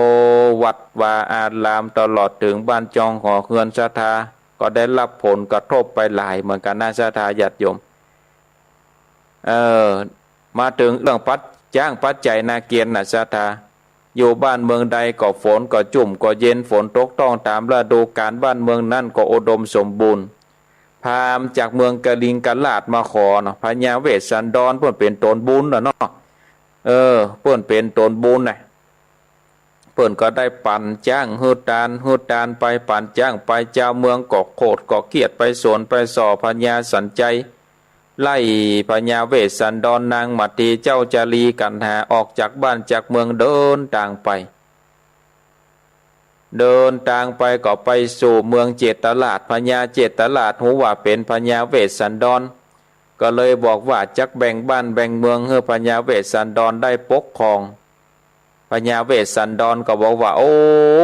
วัดวาอาราม ตลอดเถิงบ้านจองหอเฮือนศรัทธา ก็ได้ฮับผลกระทบไปหลายเหมือนกั๋นนะ ศรัทธาญาติโยม เออ มาเถิงเรื่องปัจ จ๊างปัจจัยนาเกียรติ์นะศรัทธา อยู่บ้านเมืองใดก็ฝนก็จุ่มก็เย็น ฝนตกต้องต๋ามฤดูกาล บ้านเมืองนั้นก็อุดมสมบูรณ์ พราหมณ์จากเมืองกลิงกราชมาขอเนาะ พญาเวสสันดร เปิ้นเป๋นตนบุญน่ะเนาะ เออ เปิ้นเป๋นตนบุญน่ะ เปิ้นก็ได้ปั๋นจ๊างหื้อตาน หื้อตานไป ปั๋นจ๊างไป จาวเมืองก็โขดก็เคียด ไปสวนไปส่อพญาสัญชัย ไล่พญาเวสสันดร นางมัตถีเจ้าจารีกัณหา ออกจากบ้านจากเมือง เดินตางไป เดินตางไปก็ไปสู่เมืองเจตราช พญาเจตราชฮู้ว่าเป๋นพญาเวสสันดร ก็เลยบอกว่าจักแบ่งบ้านแบ่งเมืองหื้อพญาเวสสันดรได้ปกครอง พญาเวสสันดรก็บอกว่า โอ้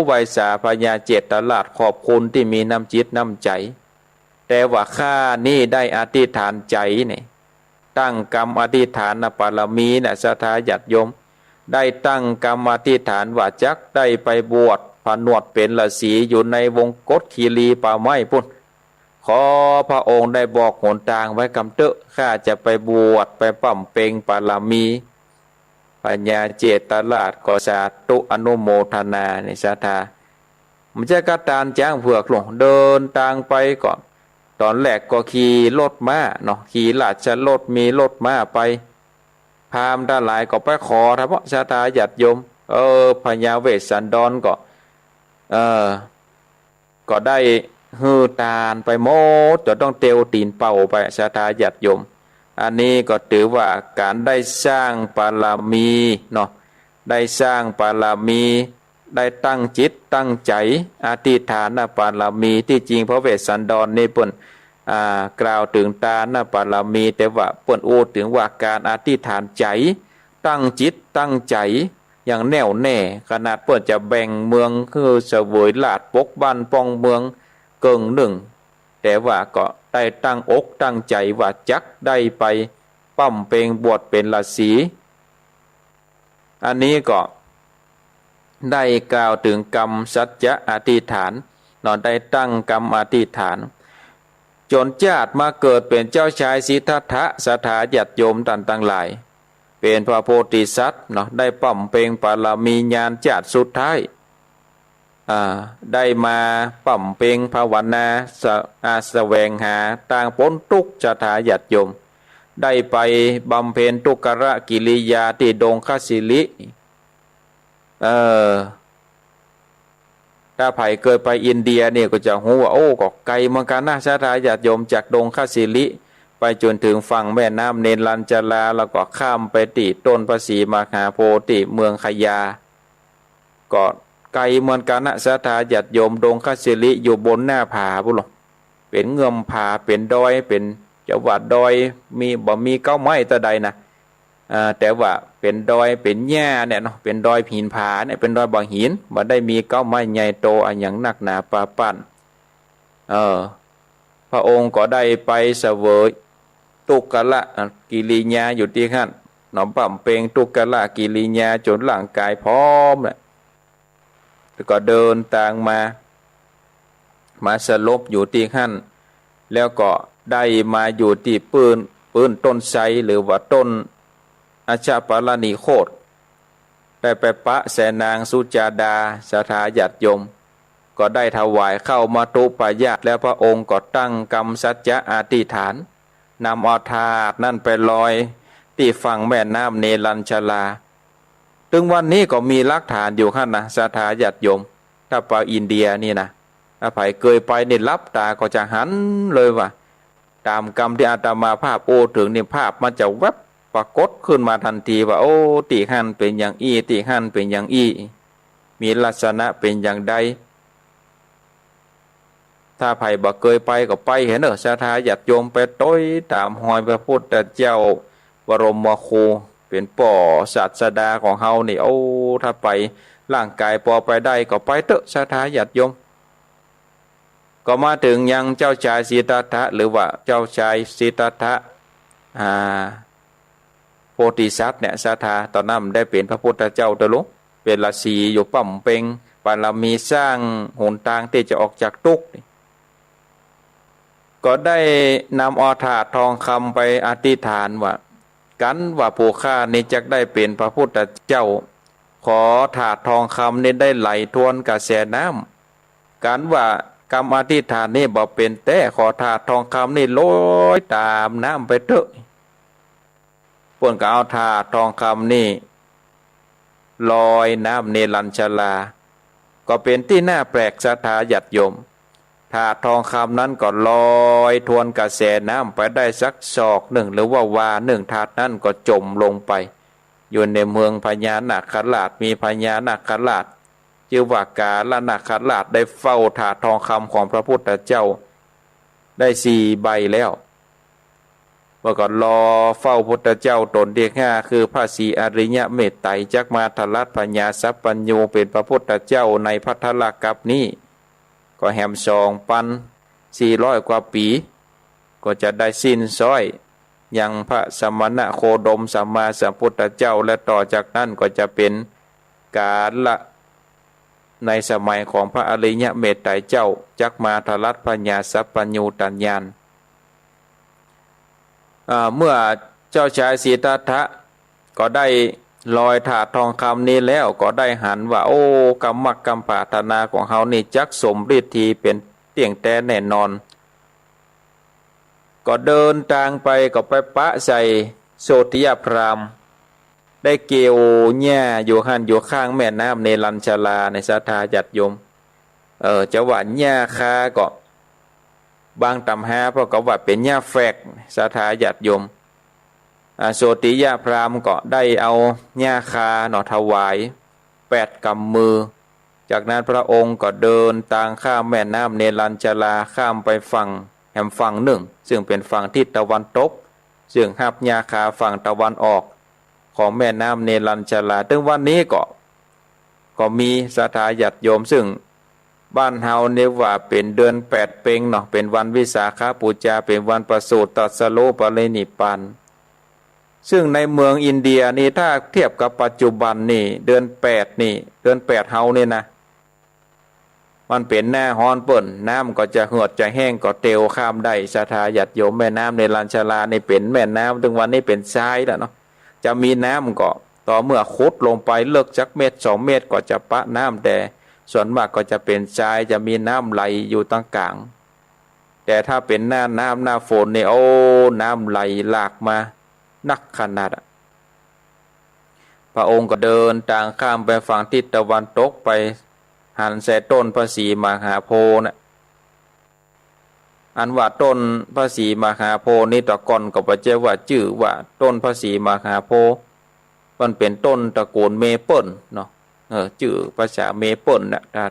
ไหว้สาพญาเจตราช ขอบคุณตี้มีน้ำจิตน้ำใจ๋ แต่ว่าข้านี้ได้อธิษฐานใจ๋นี่ ตั้งกำอธิษฐานนะ บารมีนะ ศรัทธาญาติโยม ได้ตั้งกำอธิษฐานว่าจักได้ไปบวชผนวดเป๋นฤๅษีอยู่ในวงกฏคีรีป่าไม้ปู้น ขอพระองค์ได้บอกหนตางไว้กำเต๊อะ ข้าจะไปบวชไปบำเพ็ญบารมี พญาเจตราชก็สาธุอนุโมทนานี่ ศรัทธา บ่ใจ้กระตานจ๊างเผือกหลวง เดินตางไปก็ ต๋อนแรกก็ขี่รถม้าเนาะ ขี่ราชรถ มีรถม้าไป พราหมณ์ตังหลายก็ไปขอถวาย ศรัทธาญาติโยม เออ พญาเวสสันดรก็ เออ ก็ได้หื้อตานไปหมด จ๋นต้องเตียวตี๋นเป่าไป ศรัทธาญาติโยม อันนี้ก็ถือว่าก๋านได้สร้างบารมีเนาะ ได้สร้างบารมี ได้ตั้งจิตตั้งใจ๋อธิษฐานนะบารมี ตี้จริงพระเวสสันดรนี่เปิ้น อ่า กล่าวเถิงตานนะบารมี แต่ว่าเปิ้นอู้เถิงว่าก๋านอธิษฐานใจ๋ ตั้งจิตตั้งใจ๋อย่างแน่วแน่ ขนาดเปิ้นจะแบ่งเมืองหื้อเสวยราชย์ ปกบ้านป้องเมืองเกิ่งนึ่ง แต่ว่าก็ได้ตั้งอกตั้งใจ๋ว่าจักได้ไปบำเพ็ญบวชเป๋นฤๅษี อันนี้ก็ได้กล่าวเถิงกำสัจจะอธิษฐานเนาะ ได้ตั้งกำอธิษฐาน จ๋นจาติมาเกิดเป๋นเจ้าชายสิทธัตถะ ศรัทธาญาติโยมต้านตังหลาย เป๋นพระโพธิสัตว์เนาะ ได้บำเพ็ญบารมีญาณจาติสุดท้าย อ่า ได้มาบำเพ็ญภาวนา สะ อ่า แสวงหาตางป๊นตุ๊กข์ ศรัทธาญาติโยม ได้ไปบำเพ็ญทุกรกิริยาตี้ดงคสิริ เออ ถ้าใผเกยไปอินเดียนี่ก็จะฮู้ว่า โอ้ ก็ไก๋เหมือนกั๋นนะ ศรัทธาญาติโยม จากดงคสิริไปจ๋นเถิงฝั่งแม่น้ำเนรัญชรา แล้วก็ข้ามไปตี้ต้นพระศรีมหาโพธิ์ตี้เมืองขยา ก็ไก๋เหมือนกั๋นนะ ศรัทธาญาติโยม ดงคสิริอยู่บนหน้าผาปู้นหลอ เป๋นเงื้อมผา เป๋นดอย เป๋น จะว่าดอย มี บ่มีเก๊าไม้ตะใดนะ อ่า แต่ว่าเป๋นดอย เป๋นหญ้าเนี่ยเนาะ เป๋นดอยหินผาเนี่ย เป๋นดอยบ่าหิน บ่ได้มีเก๊าไม้ใหญ่โตอะหยังนักหนาปาปัน เออ พระองค์ก็ได้ไปเสวยทุกรกิริยาอยู่ตี้หั้นเนาะ บำเพ็ญทุกรกิริยาจ๋นร่างก๋ายผอมแหละ แล้วก็เดินตางมา มาสลบอยู่ตี้หั้น แล้วก็ได้มาอยู่ตี้ปื้น ปื้นต้นไทร หรือว่าต้นอัชปารณิโคต ได้ไปปะแสนางสุจาดา ศรัทธาญาติโยม ก็ได้ถวายข้าวมัทธุปายาต แล้วพระองค์ก็ตั้งกำสัจจะอธิษฐาน นำเอาธาตุนั้นไปลอยตี้ฝั่งแม่น้ำเนรัญชรา ตึงวันนี้ก็มีหลักฐานอยู่หั้นนะ ศรัทธาญาติโยม ถ้าไปอินเดียนี่นะ ถ้าใผเกยไปนี่หลับต๋าก็จะหันเลยว่า ต๋ามกำตี้อาตมาภาพอู้เถิงนี่ ภาพมันจะแว็บปรากฏขึ้นมาตันทีว่า โอ้ ตี้หั้นเป๋นอย่างอี้ ตี้หั้นเป๋นอย่างอี้ มีลักษณะเป๋นอย่างใด ถ้าใผบ่เกยไปก็ไปเถอะเน่อ ศรัทธาญาติโยม ไปตวยต๋ามฮอยพระพุทธเจ้าบรมครู ป๋นป้อศาสดาของเฮานี่ โอ้ ถ้าไป ร่างก๋ายปอไปได้ก็ไปเต๊อะ ศรัทธาญาติโยม ก็มาเถิงยังเจ้าจายสิทธัตถะ หรือว่าเจ้าจายสิทธัตถะ อ่า โพธิสัตว์เนี่ย ศรัทธา ต๋อนนั้นได้เป๋นพระพุทธเจ้าเต๊อะลูก เป๋นฤๅษีอยู่ป้ำเป๋ง บารมีสร้างหนตางตี้จะออกจากตุ๊กข์นี่ ก็ได้นำเอาถาดทองคำไปอธิษฐานว่า กั๋นว่าผู้ข้านี้จักได้เป๋นพระพุทธเจ้า ขอถาดทองคำนี้ได้ไหลทวนกระแสน้ำ กั๋นว่ากำอธิษฐานนี้บ่เป๋นแต๊ ขอถาดทองคำนี้ลอยต๋ามน้ำไปเต๊อะ เปิ้นก็เอาถาดทองคำนี้ลอยน้ำเนรัญชรา ก็เป๋นตี้น่าแปลก ศรัทธาญาติโยม ถาดทองคำนั้นก็ลอยทวนกระแสน้ำไปได้สักศอกนึ่ง หรือว่าวานึ่ง ถาดนั้นก็จ๋มลงไป อยู่ในเมืองพญานาคราช มีพญานาคราช จื้อว่ากาฬนาคราช ได้เฝ้าถาดทองคำของพระพุทธเจ้าได้สี่ใบแล้ว เปิ้นก็รอเฝ้าพุทธเจ้าต๋นตี้ห้า คือพระศรีอริยะเมตไตร จักมาทรัตถ์พญาสัพพัญญูเป๋นพระพุทธเจ้าในภัททรกัปปะนี้ ก็แหมสองปันสี่ร้อยกว่าปี๋ ก็จะได้สิ้นส้อยยังพระสมณโคดมสัมมาสัมพุทธเจ้า และต่อจากนั้นก็จะเป๋นกาละในสมัยของพระอริยะเมตไตรเจ้า จักมาทรัตถ์พญาสัพพัญญูตญาณ อ่า เมื่อเจ้าจายสิทธัตถะก็ได้ลอยถาดทองคำนี้แล้ว ก็ได้หันว่า โอ้ กำมะกำปรารถนาของเฮานี่จักสมฤทธีเป๋นเตี้ยงแต๊แน่นอน ก็เดินตางไปก็ไปปะใส่โสติยพราหมณ์ ได้เกี่ยวหญ้าอยู่หั้นอยู่ข้างแม่น้ำเนรัญชราใน ศรัทธาญาติโยม เออ จะว่าหญ้าคาก็ บางต๋ำฮาเปิ้นก็ว่าเป๋นหญ้าแฟก ศรัทธาญาติโยม อ่า โสติยพราหมณ์ก็ได้เอาหญ้าคาเนาะถวายแปดกำมือ จากนั้นพระองค์ก็เดินตางข้ามแม่น้ำเนรัญชราข้ามไปฝั่งแหมฝั่งนึ่ง ซึ่งเป๋นฝั่งทิศตะวันตก ซึ่งฮับหญ้าคาฝั่งตะวันออกของแม่น้ำเนรัญชรา ตึงวันนี้ก็ ก็มีศรัทธาญาติโยม ซึ่งบ้านเฮานี่ว่าเป๋นเดือนแปดเพ็งเนาะ เป๋นวันวิสาขบูชา เป๋นวันประสูติตรัสรู้ปรินิพพาน ซึ่งในเมืองอินเดียนี่ ถ้าเทียบกับปัจจุบันนี่ เดือนแปดนี่ เดือนแปดเฮานี่นะ มันเป๋นหน้าฮ้อนเปิ้น น้ำก็จะเหือดจะแห้งก็เตียวข้ามได้ ศรัทธาญาติโยม แม่น้ำเนรัญชรานี่เป๋นแม่น้ำ ตึงวันนี้เป๋นทรายแล้วเนาะ จะมีน้ำก็ต่อเมื่อขุดลงไปเลิกจักเมตรสองเมตรก็จะปะน้ำ แต่ส่วนมากก็จะเป๋นทราย จะมีน้ำไหลอยู่ตางก๋าง แต่ถ้าเป๋นหน้าน้ำหน้าฝนนี่ โอ้ น้ำไหลหลากมาหนักขนาดอะ พระองค์ก็เดินตางข้ามไปฝั่งทิศตะวันตกไป หันใส่ต้นพระศรีมหาโพธิ์น่ะ อันว่าต้นพระศรีมหาโพธิ์นี้ ตะก่อนก็บ่ใจ้ว่าจื้อว่าต้นพระศรีมหาโพธิ์ มันเป๋นต้นตระกูลเมเปิ้ลเนาะ เออ จื้อภาษาเมเปิ้ลน่ะ ถ้า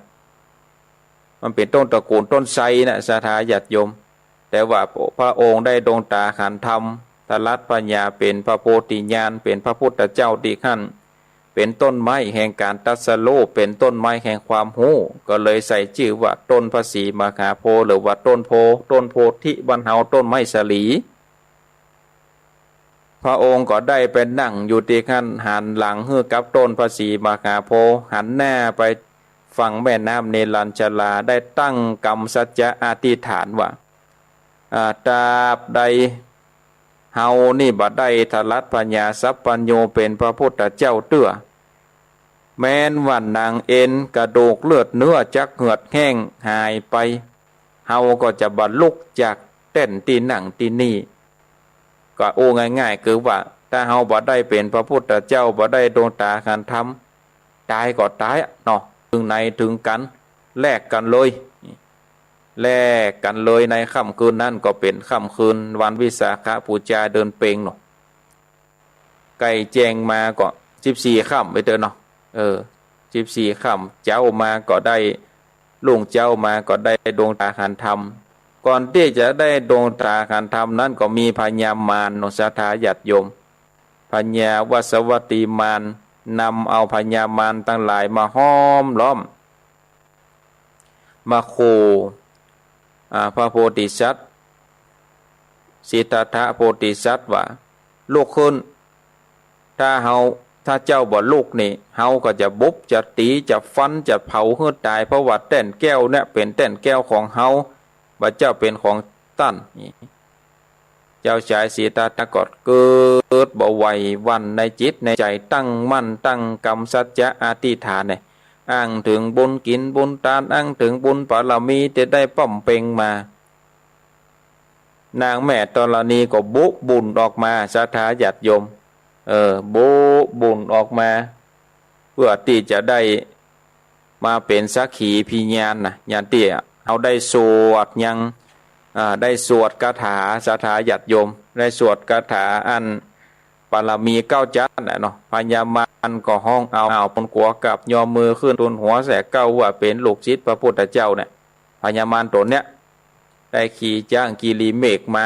มันเป๋นต้นตระกูลต้นไทรน่ะ ศรัทธาญาติโยม แต่ว่าพระองค์ได้ดวงต๋าหันธรรม ทรัตถ์พญาเป๋นพระโพธิญาณ เป๋นพระพุทธเจ้าตี้หั้น เป๋นต้นไม้แห่งก๋านตรัสรู้ เป๋นต้นไม้แห่งความฮู้ ก็เลยใส่จื้อว่าต้นพระศรีมหาโพธิ์ หรือว่าต้นโพธิ์ ต้นโพธิ บ้านเฮาต้นไม้สาลี พระองค์ก็ได้ไปนั่งอยู่ตี้หั้น หันหลังหื้อกับต้นพระศรีมหาโพธิ์ หันหน้าไปฝั่งแม่น้ำเนรัญชรา ได้ตั้งกำสัจจะอธิษฐานว่า อ่า ตราบใดเฮานี่บ่ได้ทรัตถ์พญาสัพพัญญูเป๋นพระพุทธเจ้าเตื้อ แม้นว่านางเอ็นกระดูกเลือดเนื้อจักเหือดแห้งหายไป เฮาก็จะบ่ลุกจากแต้นตี้นั่งตี้นี่ ก็อู้ง่ายๆ คือว่า ถ้าเฮาบ่ได้เป๋นพระพุทธเจ้า บ่ได้ดวงต๋าหันธรรม ต๋ายก็ต๋ายอะเนาะ เถิงไหนเถิงกั๋น แลกกั๋นเลย แลกกั๋นเลย ในค่ำคืนนั้นก็เป๋นค่ำคืนวันวิสาขบูชาเดือนเพ็ญเนาะ ใก้แจ้งมาก็สิบสี่ค่ำไปเต๊อะเนาะ เออ สิบสี่ค่ำ เจ๊ามาก็ได้ รุ่งเจ๊ามาก็ได้ดวงต๋าหันธรรม ก่อนตี้จะได้ดวงต๋าหันธรรมนั้นก็มีพญามารเนาะ ศรัทธาญาติโยม พญาวัสวัตตีมารนำเอาพญามารตังหลายมาห้อมล้อม มาขู่ อ่า พระโพธิสัตว์ สิทธัตถะโพธิสัตว์ว่า ลุกขึ้น ถ้าเฮา ถ้าเจ้าบ่ลุกนี่ เฮาก็จะบุบ จะตี๋ จะฟัน จะเผาหื้อต๋าย เพราะว่าแต้นแก้วเนี่ยเป๋นแต้นแก้วของเฮา บ่าเจ้าเป๋นของต้าน เจ้าจายสิทธัตถะก็เกิดบ่ไหวหวั่นในจิตในใจ๋ ตั้งมั่นตั้งกำสัจจะอธิษฐานเนี่ย อ้างเถิงบุญกิ๋นบุญตาน อ้างเถิงบุญบารมีตี้ได้บำเพ็งมา นางแม่ธรณีก็บุบุญออกมา ศรัทธาญาติโยม เออ บุบุญออกมา เปื้อตี้จะได้ มาเป๋นสักขีพยานนะ อย่างตี้เฮาได้สวดยัง อ่า ได้สวดคาถา ศรัทธาญาติโยม ได้สวดคาถาอันบารมีเก๊าจั๊นน่ะเนาะ พญามารก็ฮ้องอ้าว อ้าว ปนกั๋วกราบยอมมือขึ้นทูลหัวแสกเกล้าว่าเป๋นลูกศิษย์พระพุทธเจ้าเนี่ย พญามารต๋นเนี่ย ได้ขี่จ๊างกิริเมขมา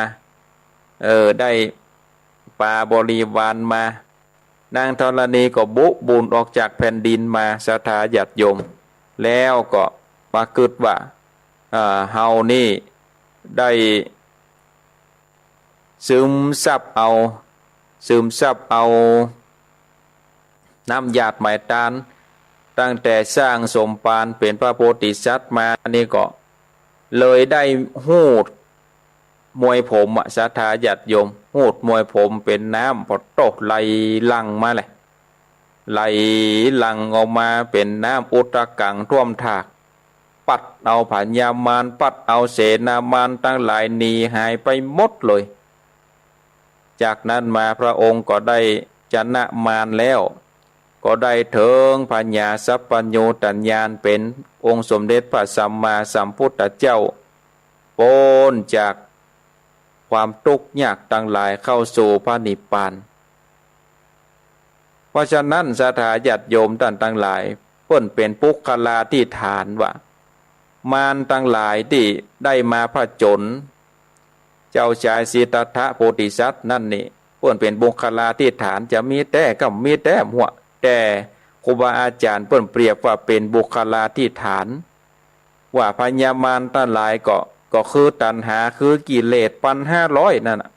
เออ ได้ปาบริวารมา นางธรณีก็บุบุญออกจากแผ่นดินมา ศรัทธาญาติโยม แล้วก็มาคิดว่า เอ่อ เฮานี่ได้ซึมซับเอา ซึมซับเอาน้ำหยาดไหมตาน ตั้งแต่สร้างสมภารเป๋นพระโพธิสัตว์มานี่ก็ เลยได้ฮู้ดมวยผมอะ ศรัทธาญาติโยม ฮู้ดมวยผมเป๋นน้ำ ปะโต๊ะ ไหลหลั่งมาเลย ไหลหลั่งออกมาเป๋นน้ำอุทกังท่วมถาก ปัดเอาพญามาร ปัดเอาเสนามารตังหลายหนีหายไปหมดเลย จากนั้นมาพระองค์ก็ได้ชนะมารแล้ว ก็ได้เถิงพญาสัพพัญญูตญาณเป๋นองค์สมเด็จพระสัมมาสัมพุทธเจ้า ป๊นจากความตุ๊กข์ยากตังหลายเข้าสู่พระนิพพาน เพราะฉะนั้นศรัทธาญาติโยมต้านตังหลาย เปิ้นเป๋นปุคคลาธิฐานว่า มารตังหลายตี้ได้มาผจญเจ้าจายสิทธัตถะโพธิสัตว์นั้นนี่ เปิ้นเป๋นปุคคลาธิฐาน จะมีแต๊ก้ำมีแต๊หั้ว แต่ครูบาอาจ๋ารย์เปิ้นเปรียบว่าเป๋นปุคคลาธิฐาน ว่าพญามารตังหลายก็ ก็คือตัณหา คือกิเลสปันห้าร้อยนั่นน่ะ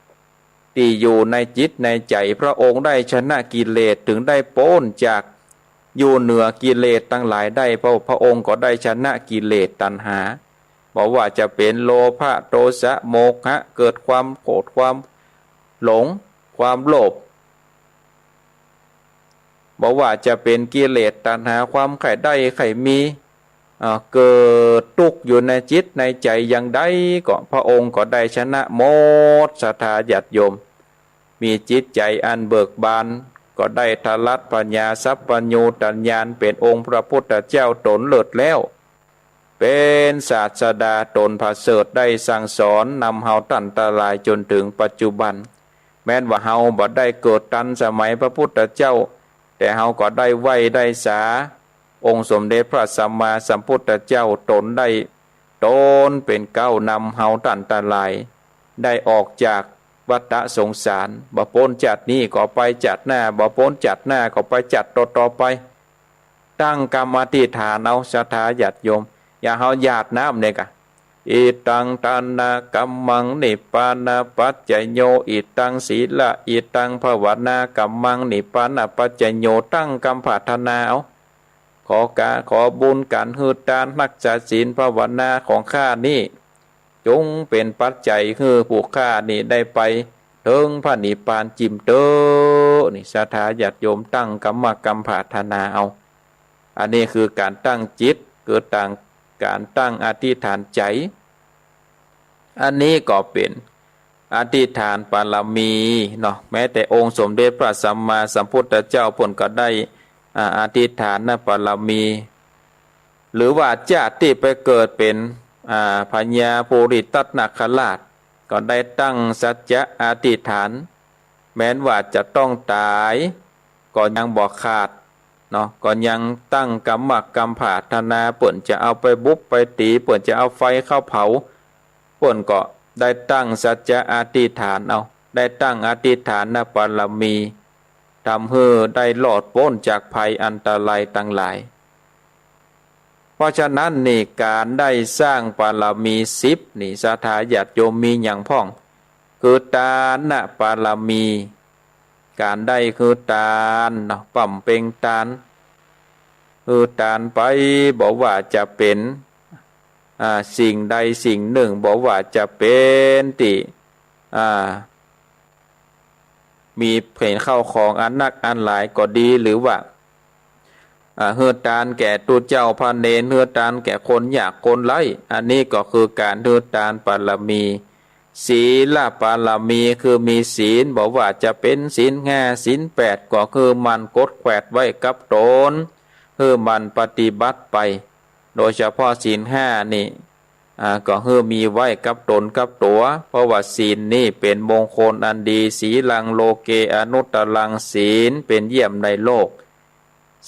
ตี้อยู่ในจิตในใจ๋ พระองค์ได้ชนะกิเลส เถิงได้ป๊นจากอยู่เหนือกิเลสตังหลายได้ เพราะพระองค์ก็ได้ชนะกิเลสตัณหา บ่ว่าจะเป๋นโลภะ โทสะ โมหะ เกิดความโกรธ ความหลง ความโลภ บ่ว่าจะเป๋นกิเลสตัณหา ความใค่ได้ใค่มี อ่า เกิดตุ๊กข์อยู่ในจิตในใจ๋อย่างใดก็ พระองค์ก็ได้ชนะหมด ศรัทธาญาติโยม มีจิตใจ๋อันเบิกบาน ก็ได้ทะลัดพญาสัพพัญญูตญาณเป๋นองค์พระพุทธเจ้าต๋นเลิศแล้ว เป๋นศาสดาต๋นประเสริฐ ได้สั่งสอนนำเฮาต้านตังหลายจ๋นเถิงปัจจุบัน แม้นว่าเฮาบ่ได้เกิดตันสมัยพระพุทธเจ้า แต่เฮาก็ได้ไหว้ได้สาองค์สมเด็จพระสัมมาสัมพุทธเจ้าต๋นได้ ต๋นเป๋นเก๊านำเฮาต้านตังหลาย ได้ออกจากวัฏสงสาร บ่ป๊นจาตินี้ก็ไปจาติหน้า บ่ป๊นจาติหน้าก็ไปจาติต่อๆ ไป ตั้งกำอธิษฐานเอา ศรัทธาญาติโยม อย่างเฮาหยาดน้ำเนี่ยกะ อิทังทานะกัมมัง นิพพานะปัจจโย อิทังสีละ อิทังภาวนากัมมัง นิพพานะปัจจโย ตั้งกำผาถนาเอา ขอก๋าน ขอบุญก๋านหื้อตาน ฮักษาศีล ภาวนาของข้านี้ จงเป๋นปัจจัยหื้อผู้ข้านี้ได้ไปเถิงพระนิพพานจิ่มเต๊อะ นี่ ศรัทธาญาติโยมตั้งกำมะกำผาถนาเอา อันนี้คือก๋านตั้งจิต คือตั้ง ก๋านตั้งอธิษฐานใจ๋ อันนี้ก็เป๋นอธิษฐานบารมีเนาะ แม้แต่องค์สมเด็จพระสัมมาสัมพุทธเจ้าเปิ้นก็ได้ อ่า อธิษฐานบารมี หรือว่าจาติตี้ไปเกิดเป๋น อ่า พญาปุริทัตนคราช ก็ได้ตั้งสัจจะอธิษฐาน แม้นว่าจะต้องต๋าย ก็ยังบ่ขาดเนาะ ก็ยังตั้งกำมะกำผาถนา เปิ้นจะเอาไปบุบไปตี๋ เปิ้นจะเอาไฟเข้าเผา เปิ้นก็ได้ตั้งสัจจะอธิษฐานเอา ได้ตั้งอธิษฐานบารมี ทำหื้อได้รอดป๊นจากภัยอันตรายตังหลาย เพราะฉะนั้นนี่ก๋านได้สร้างบารมีสิบนี่ ศรัทธาญาติโยมมีหยังพ่อง คือตานะบารมี ก๋านได้หื้อตานเนาะ บำเพ็งตาน หื้อตานไป บ่ว่าจะเป๋น อ่า สิ่งใดสิ่งนึ่ง บ่ว่าจะเป๋นตี้ อ่า มีเป๋นข้าวของอันนักอันหลายก็ดี หรือว่า อ่า หื้อตานแก่ตุ๊เจ้าพระเณร หื้อตานแก่คนยากคนไร้ อันนี้ก็คือก๋านหื้อตานบารมี ศีลบารมีคือมีศีล บ่ว่าจะเป๋นศีลห้า ศีลแปด ก็หื้อหมั่นกดแขวดไว้กับตน หื้อหมั่นปฏิบัติไป โดยเฉพาะศีลห้านี่ อ่า ก็หื้อมีไว้กับตนกับตั๋ว เพราะว่าศีลนี่เป๋นมงคลอันดี สีลังโลเกอนุตตรัง ศีลเป๋นเยี่ยมในโลก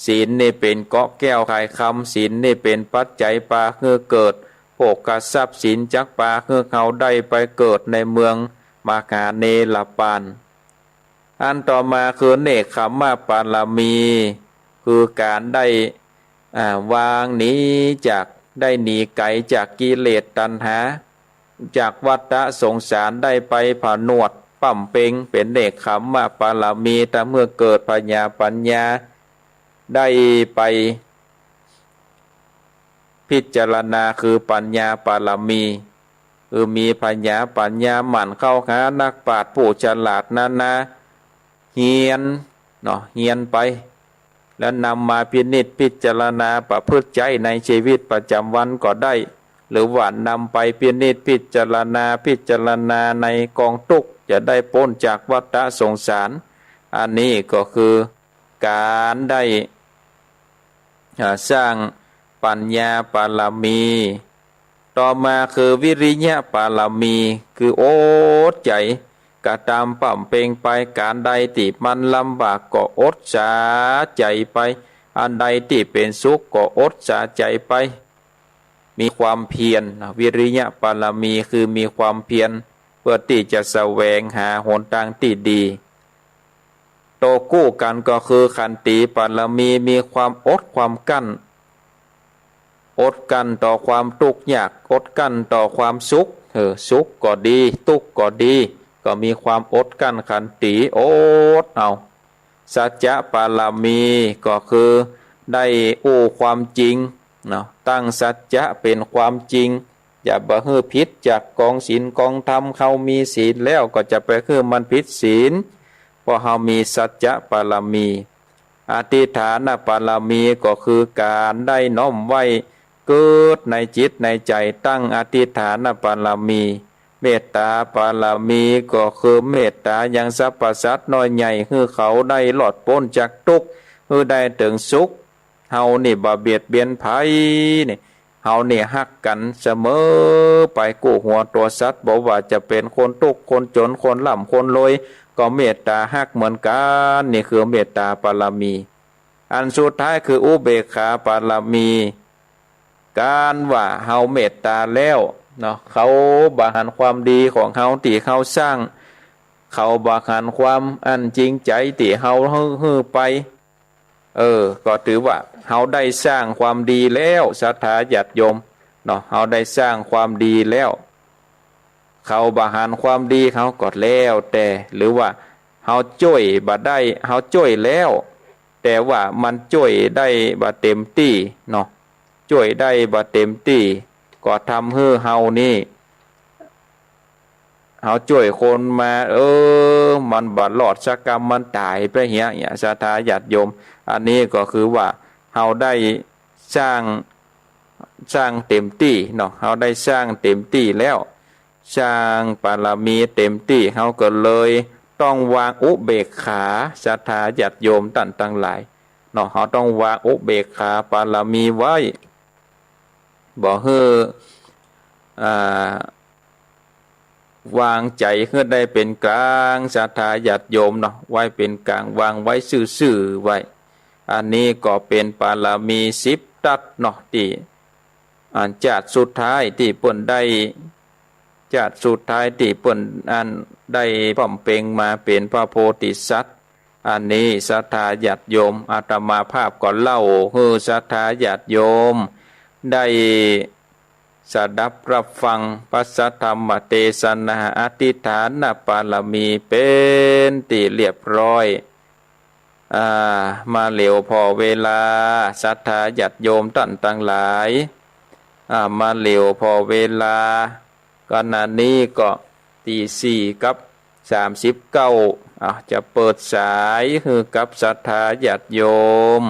ศีลนี่เป๋นเกราะแก้วไขคำ ศีลนี่เป๋นปัจจัยปาหื้อเกิด โภคทรัพย์ศีลจักปาหื้อเฮาได้ไปเกิดในเมืองมหาเนรปาน อันต่อมาคือเนกขัมมบารมี คือก๋านได้ อ่า วางหนีจาก ได้หนีไก๋จากกิเลสตัณหา จากวัฏสงสาร ได้ไปผนวดบำเพ็งเป๋นเนกขัมมบารมี ทำหื้อเกิดผญาปัญญา ได้ไปพิจารณาคือปัญญาบารมี คือมีผญาปัญญาหมั่นเข้าหานักปราชญ์ผู้ฉลาดนานา เฮียนเนาะ เฮียนไป แล้วนำมาพินิจพิจารณาประพฤติใจ๊ในชีวิตประจำวันก็ได้ หรือว่านำไปพินิจพิจารณา พิจารณาในกองทุกข์ จะได้ป๊นจากวัฏสงสาร อันนี้ก็คือก๋านได้ อ่า สร้างปัญญาบารมี ต่อมาคือวิริยะบารมี คืออดใจ๋กระตำบำเพ็งไป ก๋านใดตี้มันลำบากก็อดสาใจ๋ไป อันใดตี้เป๋นสุขก็อดสาใจ๋ไป มีความเพียรนะ วิริยะบารมีคือมีความเพียรเพื่อตี้จะแสวงหาหนตางตี้ดี โตกู้กั๋นก็คือขันติบารมี มีความอดความกลั้น อดกลั้นต่อความทุกข์ยาก อดกลั้นต่อความสุข เออ สุขก็ดี ทุกข์ก็ดี ก็มีความอดกลั้นขันติ อดเอา สัจจะบารมีก็คือได้อู้ความจริงเนาะ ตั้งสัจจะเป๋นความจริง อย่าบ่หื้อผิดจากกองศีลกองธรรม เฮามีศีลแล้วก็จะไปหื้อมันผิดศีล เพราะเฮามีสัจจะบารมี อธิษฐานบารมีก็คือก๋านได้น้อมไว้เกิดในจิตในใจ๋ ตั้งอธิษฐานบารมี เมตตาบารมีก็คือเมตตายังสรรพสัตว์น้อยใหญ่ หื้อเขาได้รอดป๊นจากทุกข์ หื้อได้เถิงสุข เฮานี่บ่เบียดเบียนใผนี่ เฮานี่ฮักกั๋นเสมอไปกู้หัวตั๋วสัตว์ บ่ว่าจะเป๋นคนทุกข์คนจ๋น คนร่ำคนรวย ก็เมตตาฮักเหมือนกั๋น นี่คือเมตตาบารมี อันสุดท้ายคืออุเบกขาบารมี ก๋านว่าเฮาเมตตาแล้วเนาะ เขาบ่หันความดีของเฮาตี้เฮาสร้าง เขาบ่หันความอันจริงใจ๋ตี้เฮาหื้อ หื้อไป เออ ก็ถือว่าเฮาได้สร้างความดีแล้ว ศรัทธาญาติโยมเนาะ เฮาได้สร้างความดีแล้ว เขาบ่หันความดีเฮาก็แล้วแต่ หรือว่าเฮาจ้วยบ่ได้ เฮาจ้วยแล้ว แต่ว่ามันจ้วยได้บ่เต๋มตี้เนาะ จ้วยได้บ่เต๋มตี้ ก็ทำหื้อเฮานี่ เฮาจ้วยคนมา เออ มันบ่รอดสักกำ มันต๋ายไปเหีย เนี่ย ศรัทธาญาติโยม อันนี้ก็คือว่าเฮาได้สร้าง สร้างเต๋มตี้เนาะ เฮาได้สร้างเต๋มตี้แล้ว สร้างบารมีเต๋มตี้ เฮาก็เลยต้องวางอุเบกขา ศรัทธาญาติโยมต้านตังหลายเนาะ เฮาต้องวางอุเบกขาบารมีไว้ บ่หื้อ อ่า วางใจ๋หื้อได้เป๋นก๋าง ศรัทธาญาติโยมเนาะ ไว้เป๋นก๋าง วางไว้ซื่อๆ ไว้ อันนี้ก็เป๋นบารมีสิบทัศเนาะ ตี้ อันจาติสุดท้ายตี้เปิ้นได้ จาติสุดท้ายตี้เปิ้นอันได้บำเพ็งมาเป๋นพระโพธิสัตว์ อันนี้ศรัทธาญาติโยม อาตมาภาพก็เล่าหื้อศรัทธาญาติโยมได้สดับรับฟังพระสัทธรรมเตสนา อธิษฐานบารมีเป๋นตี้เรียบร้อย อ่า มาเหลียวผ่อเวลา ศรัทธาญาติโยมต้านตังหลาย อ่า มาเหลียวผ่อเวลา ขณะนี้ก็ตีสี่กับสามสิบเก้า อ่า จะเปิดสายหื้อกับศรัทธาญาติโยม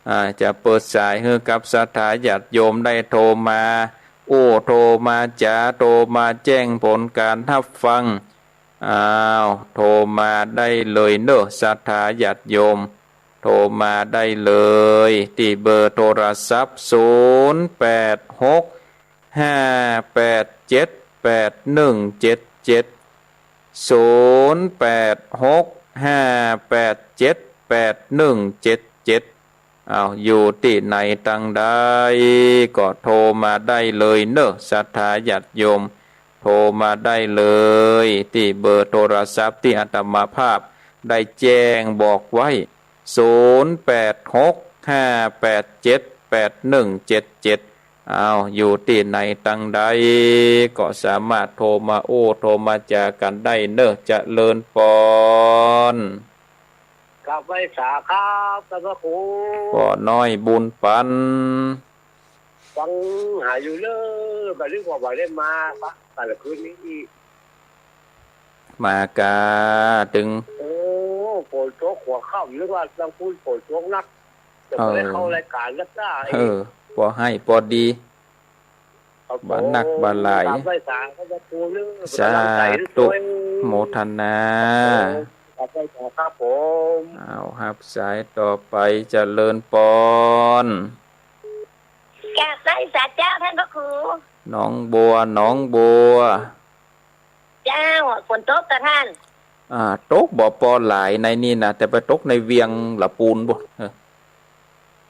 อ่า จะเปิดสายหื้อกับศรัทธาญาติโยมได้โทรมาอู้ โทรมาจ๋า โทรมาแจ้งผลการฮับฟัง อ้าว โทรมาได้เลยเนาะ ศรัทธาญาติโยม โทรมาได้เลย ตี้เบอร์โทรศัพท์ ศูนย์แปดหก ห้าแปดเจ็ด แปดหนึ่งเจ็ดเจ็ด ศูนย์แปดหก ห้าแปดเจ็ด แปดหนึ่งเจ็ดเจ็ด อ้าว อยู่ตี้ไหนตังใดก็โทรมาได้เลยเนาะ ศรัทธาญาติโยม โทรมาได้เลย ตี้เบอร์โทรศัพท์ตี้อาตมาภาพได้แจ้งบอกไว้ ศูนย์แปดหก ห้าแปดเจ็ด แปดหนึ่งเจ็ดเจ็ด อ้าว อยู่ตี้ไหนตังใดก็สามารถโทรมาอู้ โทรมาจ๋ากั๋นได้เนาะ เจริญปอน กราบไหว้สาครับ ท่านพระครู ป้อน้อยบุญปัน ฟังหาอยู่เน่อ บ่าลึกว่าบ่ได้มาปะ แต่ละคืนนี้อีก มากาตึง โอ้ ฝนตกหัวค่ำ นึกว่าทางปู๊นฝนตกหนัก จะบ่ได้เข้ารายการนักจ้า เออ เออ ปอให้ปอดี ครับผม บ่หนักบ่หลาย กราบไหว้สาครับ พระครูเน่อ สาธุ เป็นกำลังใจให้ด้วย โมทนา ครับผม กราบไหว้สาครับผม อ้าว ฮับสายต่อไป เจริญปอน กราบไหว้สาเจ้าท่านพระครู หนองบัว หนองบัว เจ้า ฝนตกก่าท่าน อ่า ตกบ่ปอหลายในนี่นะ แต่ไปตกในเวียงละปูนปู้น เออ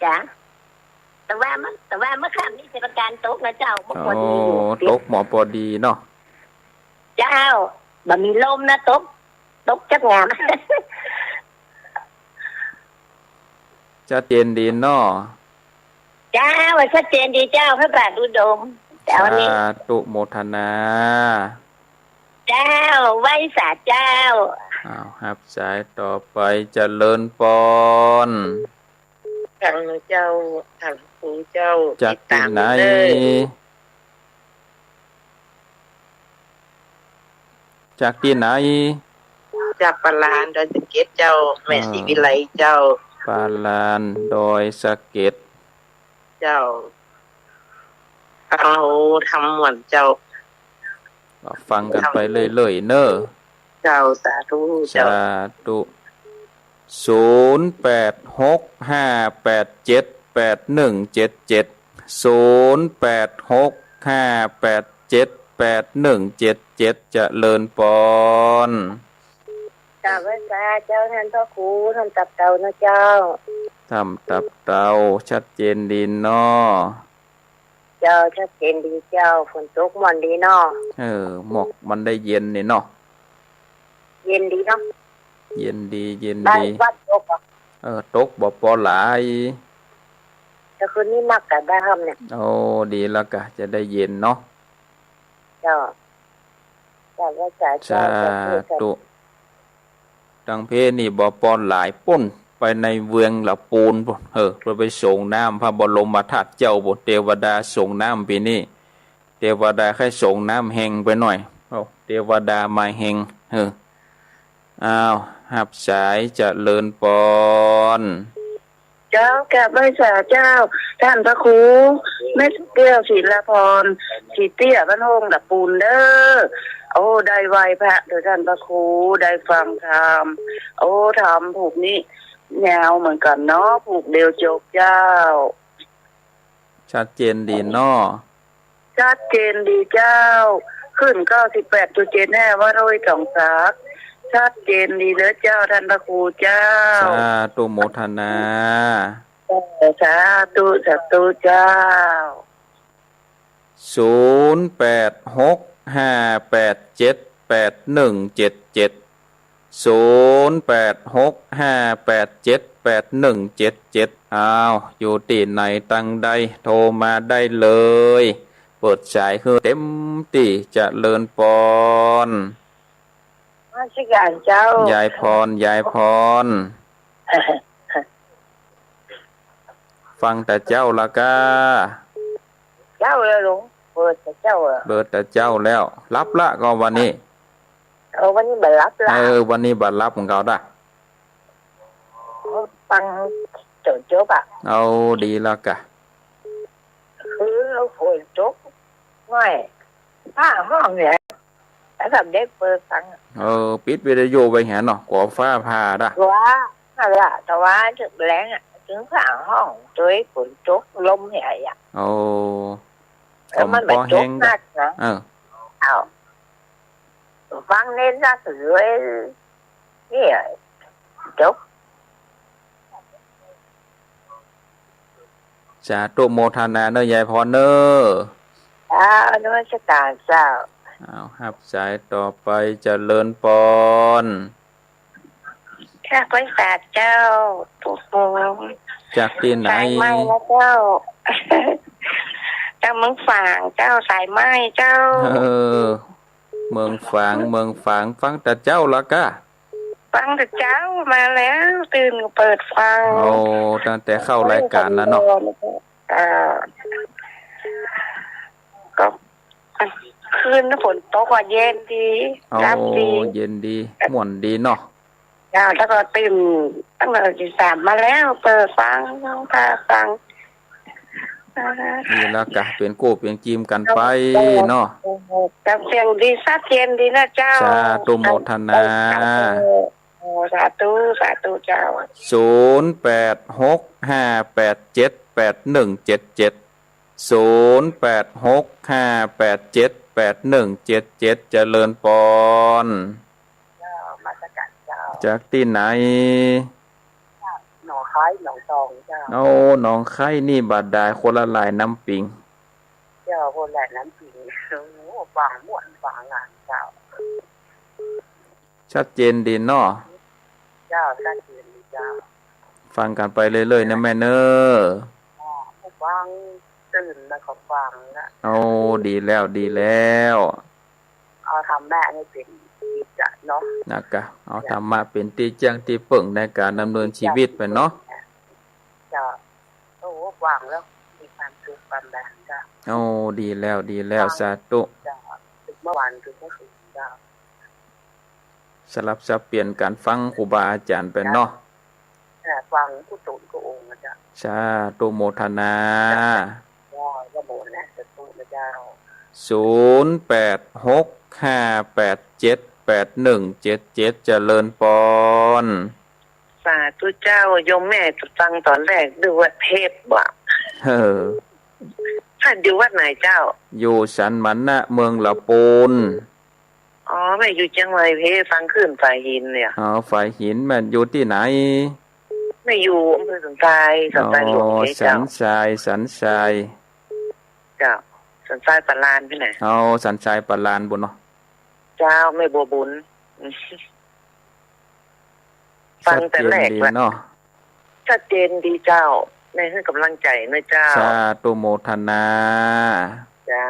จ้ะ แต่ว่าเมื่อ แต่ว่าเมื่อค่ำนี้จะเป็นการตกนะเจ้า เมื่อก่อนมีอยู่ อ๋อ ตกหมอปอดีเนาะ เจ้า บ่มีลมนะ ตก ตกจักงาม ชัดเจนดีเนาะ เจ้า ชัดเจนดีเจ้า พระบาทอุดม เจ้า นี่ สาธุโมทนา เจ้า ไหว้สาเจ้า อ้าว ฮับสายต่อไป เจริญปอน ทางเจ้า ทางครูเจ้า จากตี้ไหน ติดตามเน่อ จากตี้ไหน จากปาลานดอยสะเก็ดเจ้า แม่ อ่า ศรีวิไลเจ้า ปาลานดอยสะเก็ด เจ้า ฟังโหธรรมม่วนเจ้า ก็ฟังกั๋นไปเรื่อยๆ เน่อ เจ้า สาธุเจ้า สาธุ ศูนย์แปดหก ห้าแปดเจ็ด แปดหนึ่งเจ็ดเจ็ด ศูนย์แปดหก ห้าแปดเจ็ด แปดหนึ่งเจ็ดเจ็ด เจริญปอน กราบไหว้สาเจ้า ท่านพระครู ถ้ำตับเต่านะเจ้า ถ้ำตับเต่า ชัดเจนดีเนาะ เจ้า ชัดเจนดีเจ้า ฝนตกม่วนดีเนาะ เออ หมอกมันได้เย็นนี่เนาะ เย็นดีเนาะ เย็นดี เย็นดี บ้านตกบ่ เออ ตกบ่ปอหลาย แต่คืนนี้หนักกะบ้านเนี่ย โอ้ ดีแล้วกะ จะได้เย็นเนาะ เจ้า กราบไหว้สาเจ้า สาธุ สาธุ ตังเพนี่บ่ปอหลายปู้น ไปในเวียงละปูนปู้น เออ เปิ้นไปสรงน้ำพระบรมธาตุเจ้าปู้น เตวดาสรงน้ำปี๋นี้ เตวดาใค่สรงน้ำแฮงไปหน่อย เอ้า เตวดามาแฮง เออ อ้าว ฮับสาย เจริญปอน เจ้า กราบไหว้สาเจ้า ท่านพระครู แม่แก้ว ศิลาพร ศรีเตี้ย บ้านโฮ่ง ละปูนเด้อ โอ้ ได้ไหว้พระเถอะท่านพระครู ได้ฟังธรรม โอ้ ธรรมผูกนี้ยาวเหมือนกั๋นเนาะ ผูกเดียวจบเจ้า ชัดเจนดีเนาะ ชัดเจนดีเจ้า ขึ้นเก้าสิบแปดจุดเจ็ด แน่ว่าโดยสองสาก ชัดเจนดีเลยเจ้า ท่านพระครูเจ้า สาธุโมทนา สาธุ สาธุเจ้า ศูนย์แปดหก ห้าแปดเจ็ด แปดหนึ่งเจ็ดเจ็ด ศูนย์แปดหกห้าแปดเจ็ดแปดหนึ่งเจ็ดเจ็ด อ้าว อยู่ตี้ไหนตังใด โทรมาได้เลย เปิดสายหื้อเต็มตี้ เจริญปอน นมัสก๋านเจ้า ยายพร ยายพร ฟังแต่เจ๊าละก้า เจ๊าแล้วลุง เปิดแต่เจ๊าอะ เปิดแต่เจ๊าแล้ว หลับละก็วันนี้ เออ วันนี้บ่หลับละ เออ วันนี้บ่หลับของเขาด้า ฟังจ๋นจบอะ เอา ดีละก้า คืนฝนตกน้อย ฟ้าฮ้องเนี่ย แล้วก็ได้เปิดฟัง เออ ปิดวิทยุไว้แหนเนาะ กั๋วฟ้าผ่าด้า กั๋ว นั่นละ แต่ว่าเถิงแลงอะ เถิงฟ้าฮ้อง ตวยฝนตก ลมแหยอะ โอ้ แล้วมันบ่ตกนักนะ เออ อ้าว ฟังเน้นนักเลย เนี่ย จบ สาธุโมทนาเน้อยายพรเน้อ อ้าว นมัสก๋านเจ้า อ้าว ฮับสายต่อไป เจริญปอน จากวัดสาเจ้า โอ้โห จากตี้ไหน สายไหมนะเจ้า จากเมืองฝางเจ้า สายไหมเจ้า เออ เมืองฝาง เมืองฝาง ฟังแต่เจ๊าละก้า ฟังแต่เจ๊ามาแล้ว ตื่นก็เปิดฟัง โอ้ ตั้งแต่เข้ารายก๋านแล้วเนาะ เออ ก็คืนฝนตกก็เย็นดี โอ้ หลับดี เย็นดี ม่วนดีเนาะ เจ้า แล้วก็ตื่นตั้งแต่ตีสามมาแล้ว เปิดฟัง พาฟัง ดีแล้วก้า เป๋นกู้เป๋นกีมกั๋นไปเนาะ เจ้า เสียงดี ชัดเจนดีนะเจ้า สาธุโมทนา โอ้ สาธุ สาธุเจ้า ศูนย์แปดหกห้าแปดเจ็ดแปดหนึ่งเจ็ดเจ็ด ศูนย์แปดหกห้าแปดเจ็ดแปดหนึ่งเจ็ดเจ็ด เจริญปอน เจ้า นมัสก๋านเจ้า จากตี้ไหน หนองคาย หนองตองเจ้า โอ้ หนองคายนี่บ่ดาย คนละหลายน้ำปิง เจ้า คนละหลายน้ำปิง โอ้ ฟังม่วนฟังงามเจ้า ชัดเจนดีเนาะ เจ้า ชัดเจนดีเจ้า ฟังกั๋นไปเรื่อยๆ นะแม่เน้อ อ้อ ฟัง ตื่นแล้วก็ฟังนะ โอ้ ดีแล้ว ดีแล้ว เอาธรรมะนี่เป๋นตี้จะเนาะ นะก้า เอาธรรมะเป๋นตี้แจ้งตี้เปิ้งในก๋านดำเนินจีวิตไปเนาะ เจ้า โอ้ ฟังแล้วมีความสุขความแบบเจ้า โอ้ ดีแล้ว ดีแล้ว สาธุ เจ้า เมื่อวานคือเมื่อคืนเจ้า สลับสับเปลี่ยนกั๋นฟังครูบาอาจ๋ารย์ไปเนาะ เออ ฟังกู้ต๋นกู้องค์นะเจ้า สาธุโมทนา เจ้า เจ้า โมทนาสาธุนะเจ้า ศูนย์แปดหกห้าแปดเจ็ดแปดหนึ่งเจ็ดเจ็ด เจริญปอน สาธุเจ้า โยมแม่ฟังต๋อนแรกดูวัดเทพว่ะ เออ ท่านอยู่วัดไหนเจ้า อยู่สันมะนะ เมืองละปูน อ๋อ แม่อยู่เจียงใหม่เพ ฟังขึ้นฝายหินเนี่ย อ๋อ ฝายหิน แม่อยู่ตี้ไหน แม่อยู่อำเภอสันทราย สันทรายหลวง อ๋อ เพเจ้า สันทราย สันทราย เจ้า สันทรายป่าลานตี้ไหน อ๋อ สันทรายป่าลานปู้นเนาะ เจ้า แม่บัวบุญ ฟังแต่แรกละ ชัดเจนดีเนาะ ชัดเจนดีเจ้า แม่หื้อกำลังใจ๋นะเจ้า สาธุโมทนา เจ้า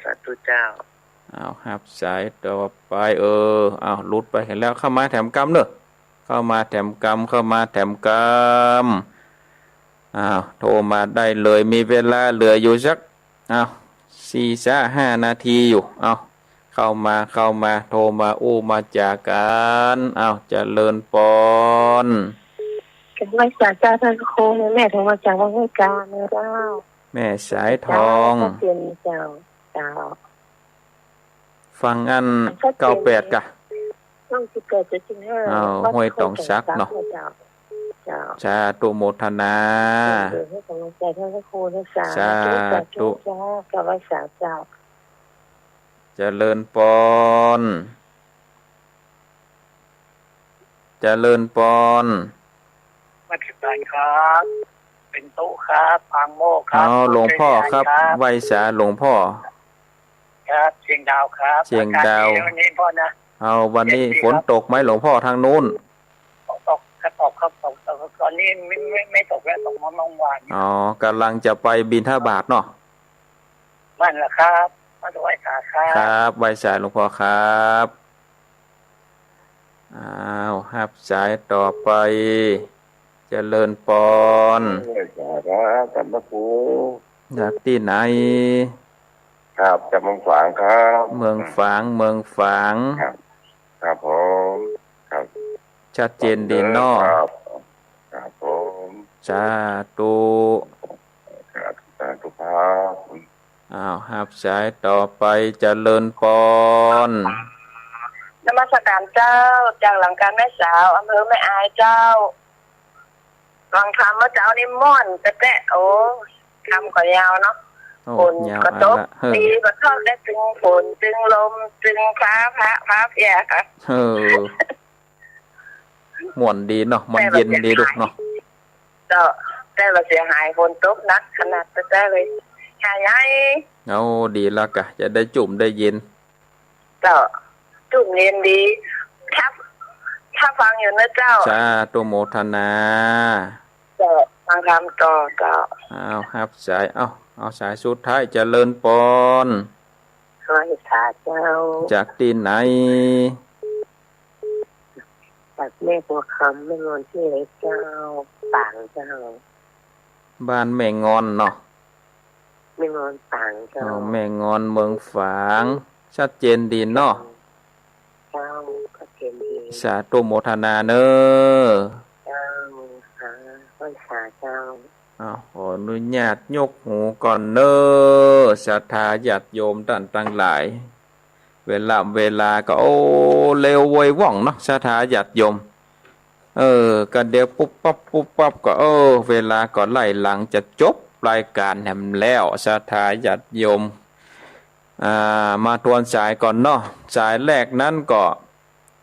สาธุเจ้า เอา ฮับสายต่อไป เออ เอา หลุดไปหั้นแล้ว เข้ามาแถมกำเน้อ เข้ามาแถมกำ เข้ามาแถมกำ อ้าว โทรมาได้เลย มีเวลาเหลืออยู่สัก อ้าว สี่สาห้านาทีอยู่ เอา เข้ามา เข้ามา โทรมาอู้มาจ๋ากั๋น เอา เจริญปอน กราบไหว้สาเจ้า ท่านพระครู แม่โทรมาจากวัดห้วยกานะเจ้า แม่สายทอง เจ้า เจ้า ฟังอัน ชัดเจน เก้าแปดกะ ช่องสิบแปดจุดสิบห้า อ้าว วัดห้วยตองสักเนาะ ห้วยตองสักเจ้า เจ้า สาธุโมทนา เออ หื้อกำลังใจ๋ท่านพระครูนะ สาธุ สาธุ สาธุเจ้า กราบไหว้สาเจ้า เจริญปอน เจริญปอน นมัสก๋านครับ เป๋นตุ๊ครับ ปางโมกข์ครับ เอา หลวงพ่อครับ ไหว้สาหลวงพ่อ ครับ เชียงดาวครับ เชียงดาว อากาศดีวันนี้พ่อนะ เอา วันนี้ เอฟซี ฝนตกไหมหลวงพ่อทางนู้น ครับ ตกครับ ตกครับ ตก ตก ตอนนี้ไม่ ไม่ ไม่ตกแล้ว ตกเมื่อ เมื่อวาน อ๋อ กำลังจะไปบิณฑบาตเนาะ นั่นแหละครับ มาถวายสาครับ ครับ ไหว้สาหลวงพ่อครับ อ้าว ฮับสายต่อไป เจริญปอน ไหว้สาครับ ท่านพระครู จากตี้ไหน ครับ จากเมืองฝางครับ เมืองฝาง เมืองฝาง ครับ ครับผม ครับ ชัดเจนดีเนาะ ครับ ครับผม สาธุ ครับ สาธุครับ อ้าว ฮับสายต่อไป เจริญปอน นมัสการเจ้า จากหลังการแม่สาว อำเภอแม่อายเจ้า ฟังธรรมเมื่อเจ๊านี่ม่วนแต๊ๆ โอ้ ธรรมก็ยาวเนาะ โอ้ ฝน ยาว ก็ตก อันละ เฮ้อ ดีก็ชอบได้ตึงฝน ตึงลม ตึงฟ้า พระ พระเพีย เออ ม่วนดีเนาะ มันเย็นดีลูกเนาะ เจ้า แต่ว่าเสียหาย ฝนตกหนักขนาดแต๊ๆ เลย หาใหญ่ เอา ดีละกะ จะได้จุ่มได้เย็น เจ้า จุ่มเย็นดี ถ้า ถ้าฟังอยู่นะเจ้า สาธุโมทนา เจ้า ฟังธรรมต่อเจ้า อ้าว ฮับสาย เอ้า เอาสายสุดท้าย เจริญปอน ไหว้สาเจ้า จากตี้ไหน จากแม่บัวคำ แม่งอนตี้เล็กเจ้า ฝางเจ้า บ้านแม่งอนเนาะ แม่งอนฝางเจ้า อ๋อ แม่งอนเมืองฝาง ชัดเจนดีเนาะ เจ้า ชัดเจนดี สาธุโมทนาเน้อ เจ้า ค่ะ ไหว้สาเจ้า อ้าว ขออนุญาตยกหูก่อนเน้อ ศรัทธาญาติโยมต้านตังหลาย เวลา เวลาก็ โอ้ เร็วไวว่องเนาะ ศรัทธาญาติโยม เออ ก็เดี๋ยวปุ๊บปั๊บปุ๊บปั๊บก็ เออ เวลาก็ไล่หลังจะจบรายการแหมแล้ว ศรัทธาญาติโยม อ่า มาทวนสายก่อนเนาะ สายแรกนั้นก็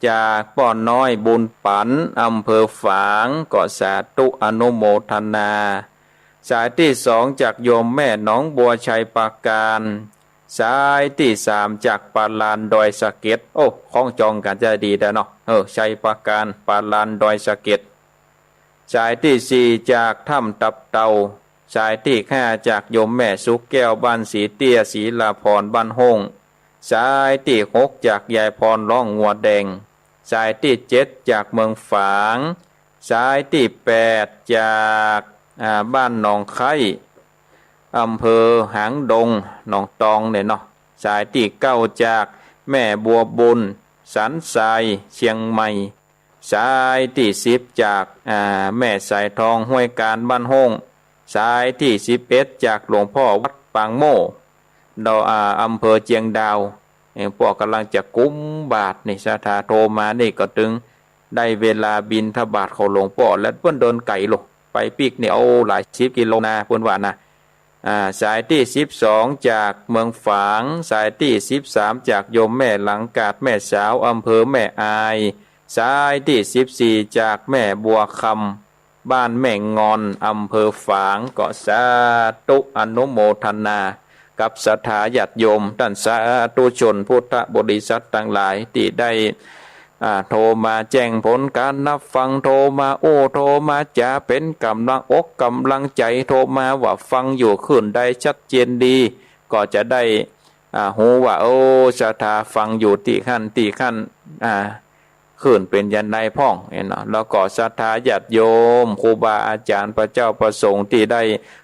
จากป้อน้อยบุญปั๋น อำเภอฝาง ก็สาธุอนุโมทนา สายตี้สองจากโยมแม่หนองบัวชัยปราการ สายตี้สามจากป่าลานดอยสะเก็ด โอ้ คล้องจองกั๋นจะดีแต๊เนาะ เออ ชัยปราการ ป่าลานดอยสะเก็ด สายตี้สี่จากถ้ำตับเต่า สายตี้ห้าจากโยมแม่สุขแก้ว บ้านสีเตี้ย ศรีลาภรณ์ บ้านโฮ่ง สายตี้หกจากยายพร ร้องงัวแดง สายตี้เจ็ดจากเมืองฝาง สายตี้แปดจาก อ่า บ้านหนองไคร้ อำเภอหางดง หนองตองเนี่ยเนาะ สายตี้เก้าจากแม่บัวบุญ สันทราย เชียงใหม่ สายตี้สิบจาก อ่า แม่สายทอง ห้วยกาญ บ้านโฮ่ง สายตี้สิบเอ็ดจากหลวงพ่อวัดปางโม่ ดอ อ่า อำเภอเจียงดาว เอ่อ ป้อกำลังจะกุมบาตรนี่ ศรัทธาโทรมานี่ก็ตึงได้เวลาบิณฑบาตของหลวงป้อแล้ว เปิ้นเดินไก๋ลูก ไปปิ๊กนี่ โอ้ หลายสิบกิโลนา เปิ้นว่านะ อ่า สายตี้สิบสองจากเมืองฝาง สายตี้สิบสามจากโยมแม่หลังกาด แม่สาว อำเภอแม่อาย สายตี้สิบสี่จากแม่บัวคำ บ้านแม่งอน อำเภอฝาง ก็สาธุอนุโมทนา กับศรัทธาญาติโยม ต้านสาธุชนพุทธบริษัทตังหลาย ตี้ได้ อ่า โทรมาแจ้งผลก๋านฮับฟัง โทรมาอู้ โทรมาจ๋า เป๋นก๋ำลังอกก๋ำลังใจ๋ โทรมาว่าฟังอยู่ คลื่นใดชัดเจนดี ก็จะได้ อ่า ฮู้ว่า โอ้ ศรัทธาฟังอยู่ตี้หั้นตี้หั้น อ่า คลื่นเป๋นจะใดพ่อง หันเนาะ แล้วก็ศรัทธาญาติโยม ครูบาอาจ๋ารย์ พระเจ้าพระสงฆ์ตี้ได้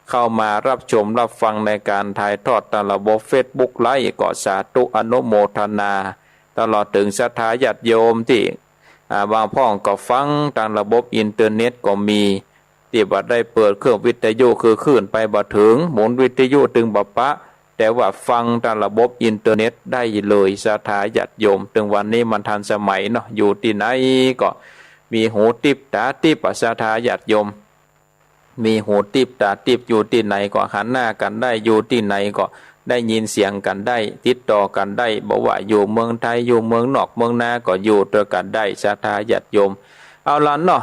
เข้ามาฮับชมฮับฟังในก๋านถ่ายทอดตางระบบเฟซบุ๊กไลฟ์ ก็สาธุอนุโมทนา ตลอดเถิงศรัทธาญาติโยมตี้ อ่า บางพ่องก็ฟังตางระบบอินเทอร์เน็ตก็มี ตี้บ่ได้เปิดเครื่องวิทยุ คือคลื่นไปบ่เถิง หมุนวิทยุตึงบ่ปะ แต่ว่าฟังตางระบบอินเทอร์เน็ตได้เลย ศรัทธาญาติโยม เถิงวันนี้มันทันสมัยเนาะ อยู่ตี้ไหนก็มีหูติ๊บต๋าติ๊บอะ ศรัทธาญาติโยม มีหูติ๊บต๋าติ๊บ อยู่ตี้ไหนก็หันหน้ากั๋นได้ อยู่ตี้ไหนก็ได้ยินเสียงกั๋นได้ ติดต่อกั๋นได้ บ่ว่าอยู่เมืองไทย อยู่เมืองนอกเมืองนา ก็อยู่ตวยกั๋นได้ ศรัทธาญาติโยม เอาละเนาะ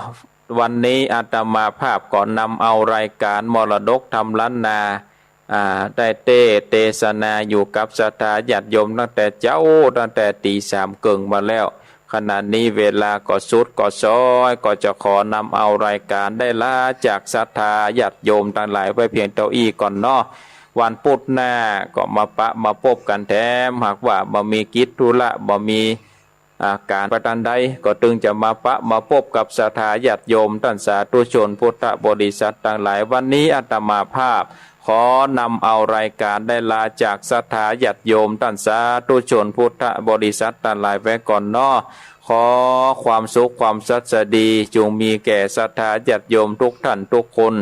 วันนี้อาตมาภาพก็นำเอารายก๋านมรดกธรรมล้านนา อ่า ได้เตสน์เตสนาอยู่กับศรัทธาญาติโยมตั้งแต่เจ๊า ตั้งแต่ตี๋สามเกิ่งมาแล้ว ขณะนี้เวลาก็สุดก็ซ้อย ก็จะขอนำเอารายก๋านได้ลาจากศรัทธาญาติโยมตังหลายไว้เพียงเต้าอี้ก่อนเนาะ วันปุ๊ดหน้าก็มาปะมาปบกั๋นแถม หากว่าบ่มีกิจธุระ บ่มี อาก๋านไปตันใด ก็ตึงจะมาปะมาปบกับศรัทธาญาติโยมต้านสาธุชนพุทธบริษัทตังหลาย วันนี้อาตมาภาพขอนำเอารายก๋านได้ลาจากศรัทธาญาติโยมต้านสาธุชนพุทธบริษัทตังหลายไว้ก่อนเนาะ ขอความสุขความสัสดีจุ่งมีแก่ศรัทธาญาติโยมทุกท่านทุกคน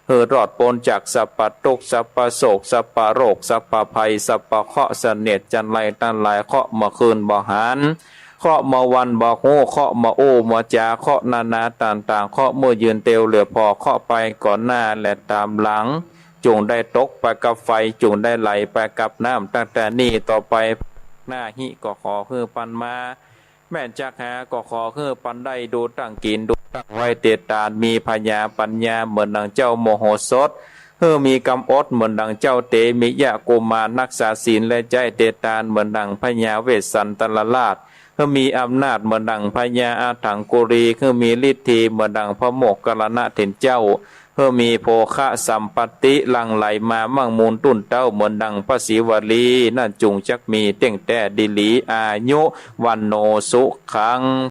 หื้อรอดป๊นจากสัพพะตุ๊กข์ สัพพะโศก สัพพะโรค สัพพะภัย สัพพะเคราะห์เสนียดจัญไรตังหลาย เคราะห์เมื่อคืนบ่หัน เคราะห์เมื่อวันบ่ฮู้ เคราะห์เมื่ออู้เมื่อจ๋า เคราะห์นานาต่างๆ เคราะห์เมื่อยืนเตียวเหลือพอ เคราะห์ไปก่อนหน้าและต๋ามหลัง จุ่งได้ตกไปกับไฟ จุ่งได้ไหลไปกับน้ำ ตั้งแต่นี้ต่อไปหน้าฮิ ก็ขอหื้อปันมา แม่นจักหา ก็ขอหื้อปันได้ ดูตั้งกิ๋น ดูตั้งไว้เตตาน มีผญาปัญญาเหมือนดังเจ้าโมโหสถ หื้อมีกำอดเหมือนดังเจ้าเตมิยะกุมาร ฮักษาศีลและใจ๊เตตานเหมือนดังพญาเวสสันตรราช หื้อมีอำนาจเหมือนดังพญาอาถังกุลี หื้อมีฤทธีเหมือนดังพระโมคคัลลานะเถรเจ้า หื้อมีโภคะสัมปัตติหลั่งไหลมามั่งมูลตุ้นเต๊าเหมือนดังพระศรีวลี นั้นจุ่งจักมีเต้งแต๊ดีหลี อายุ วัณโณ สุขัง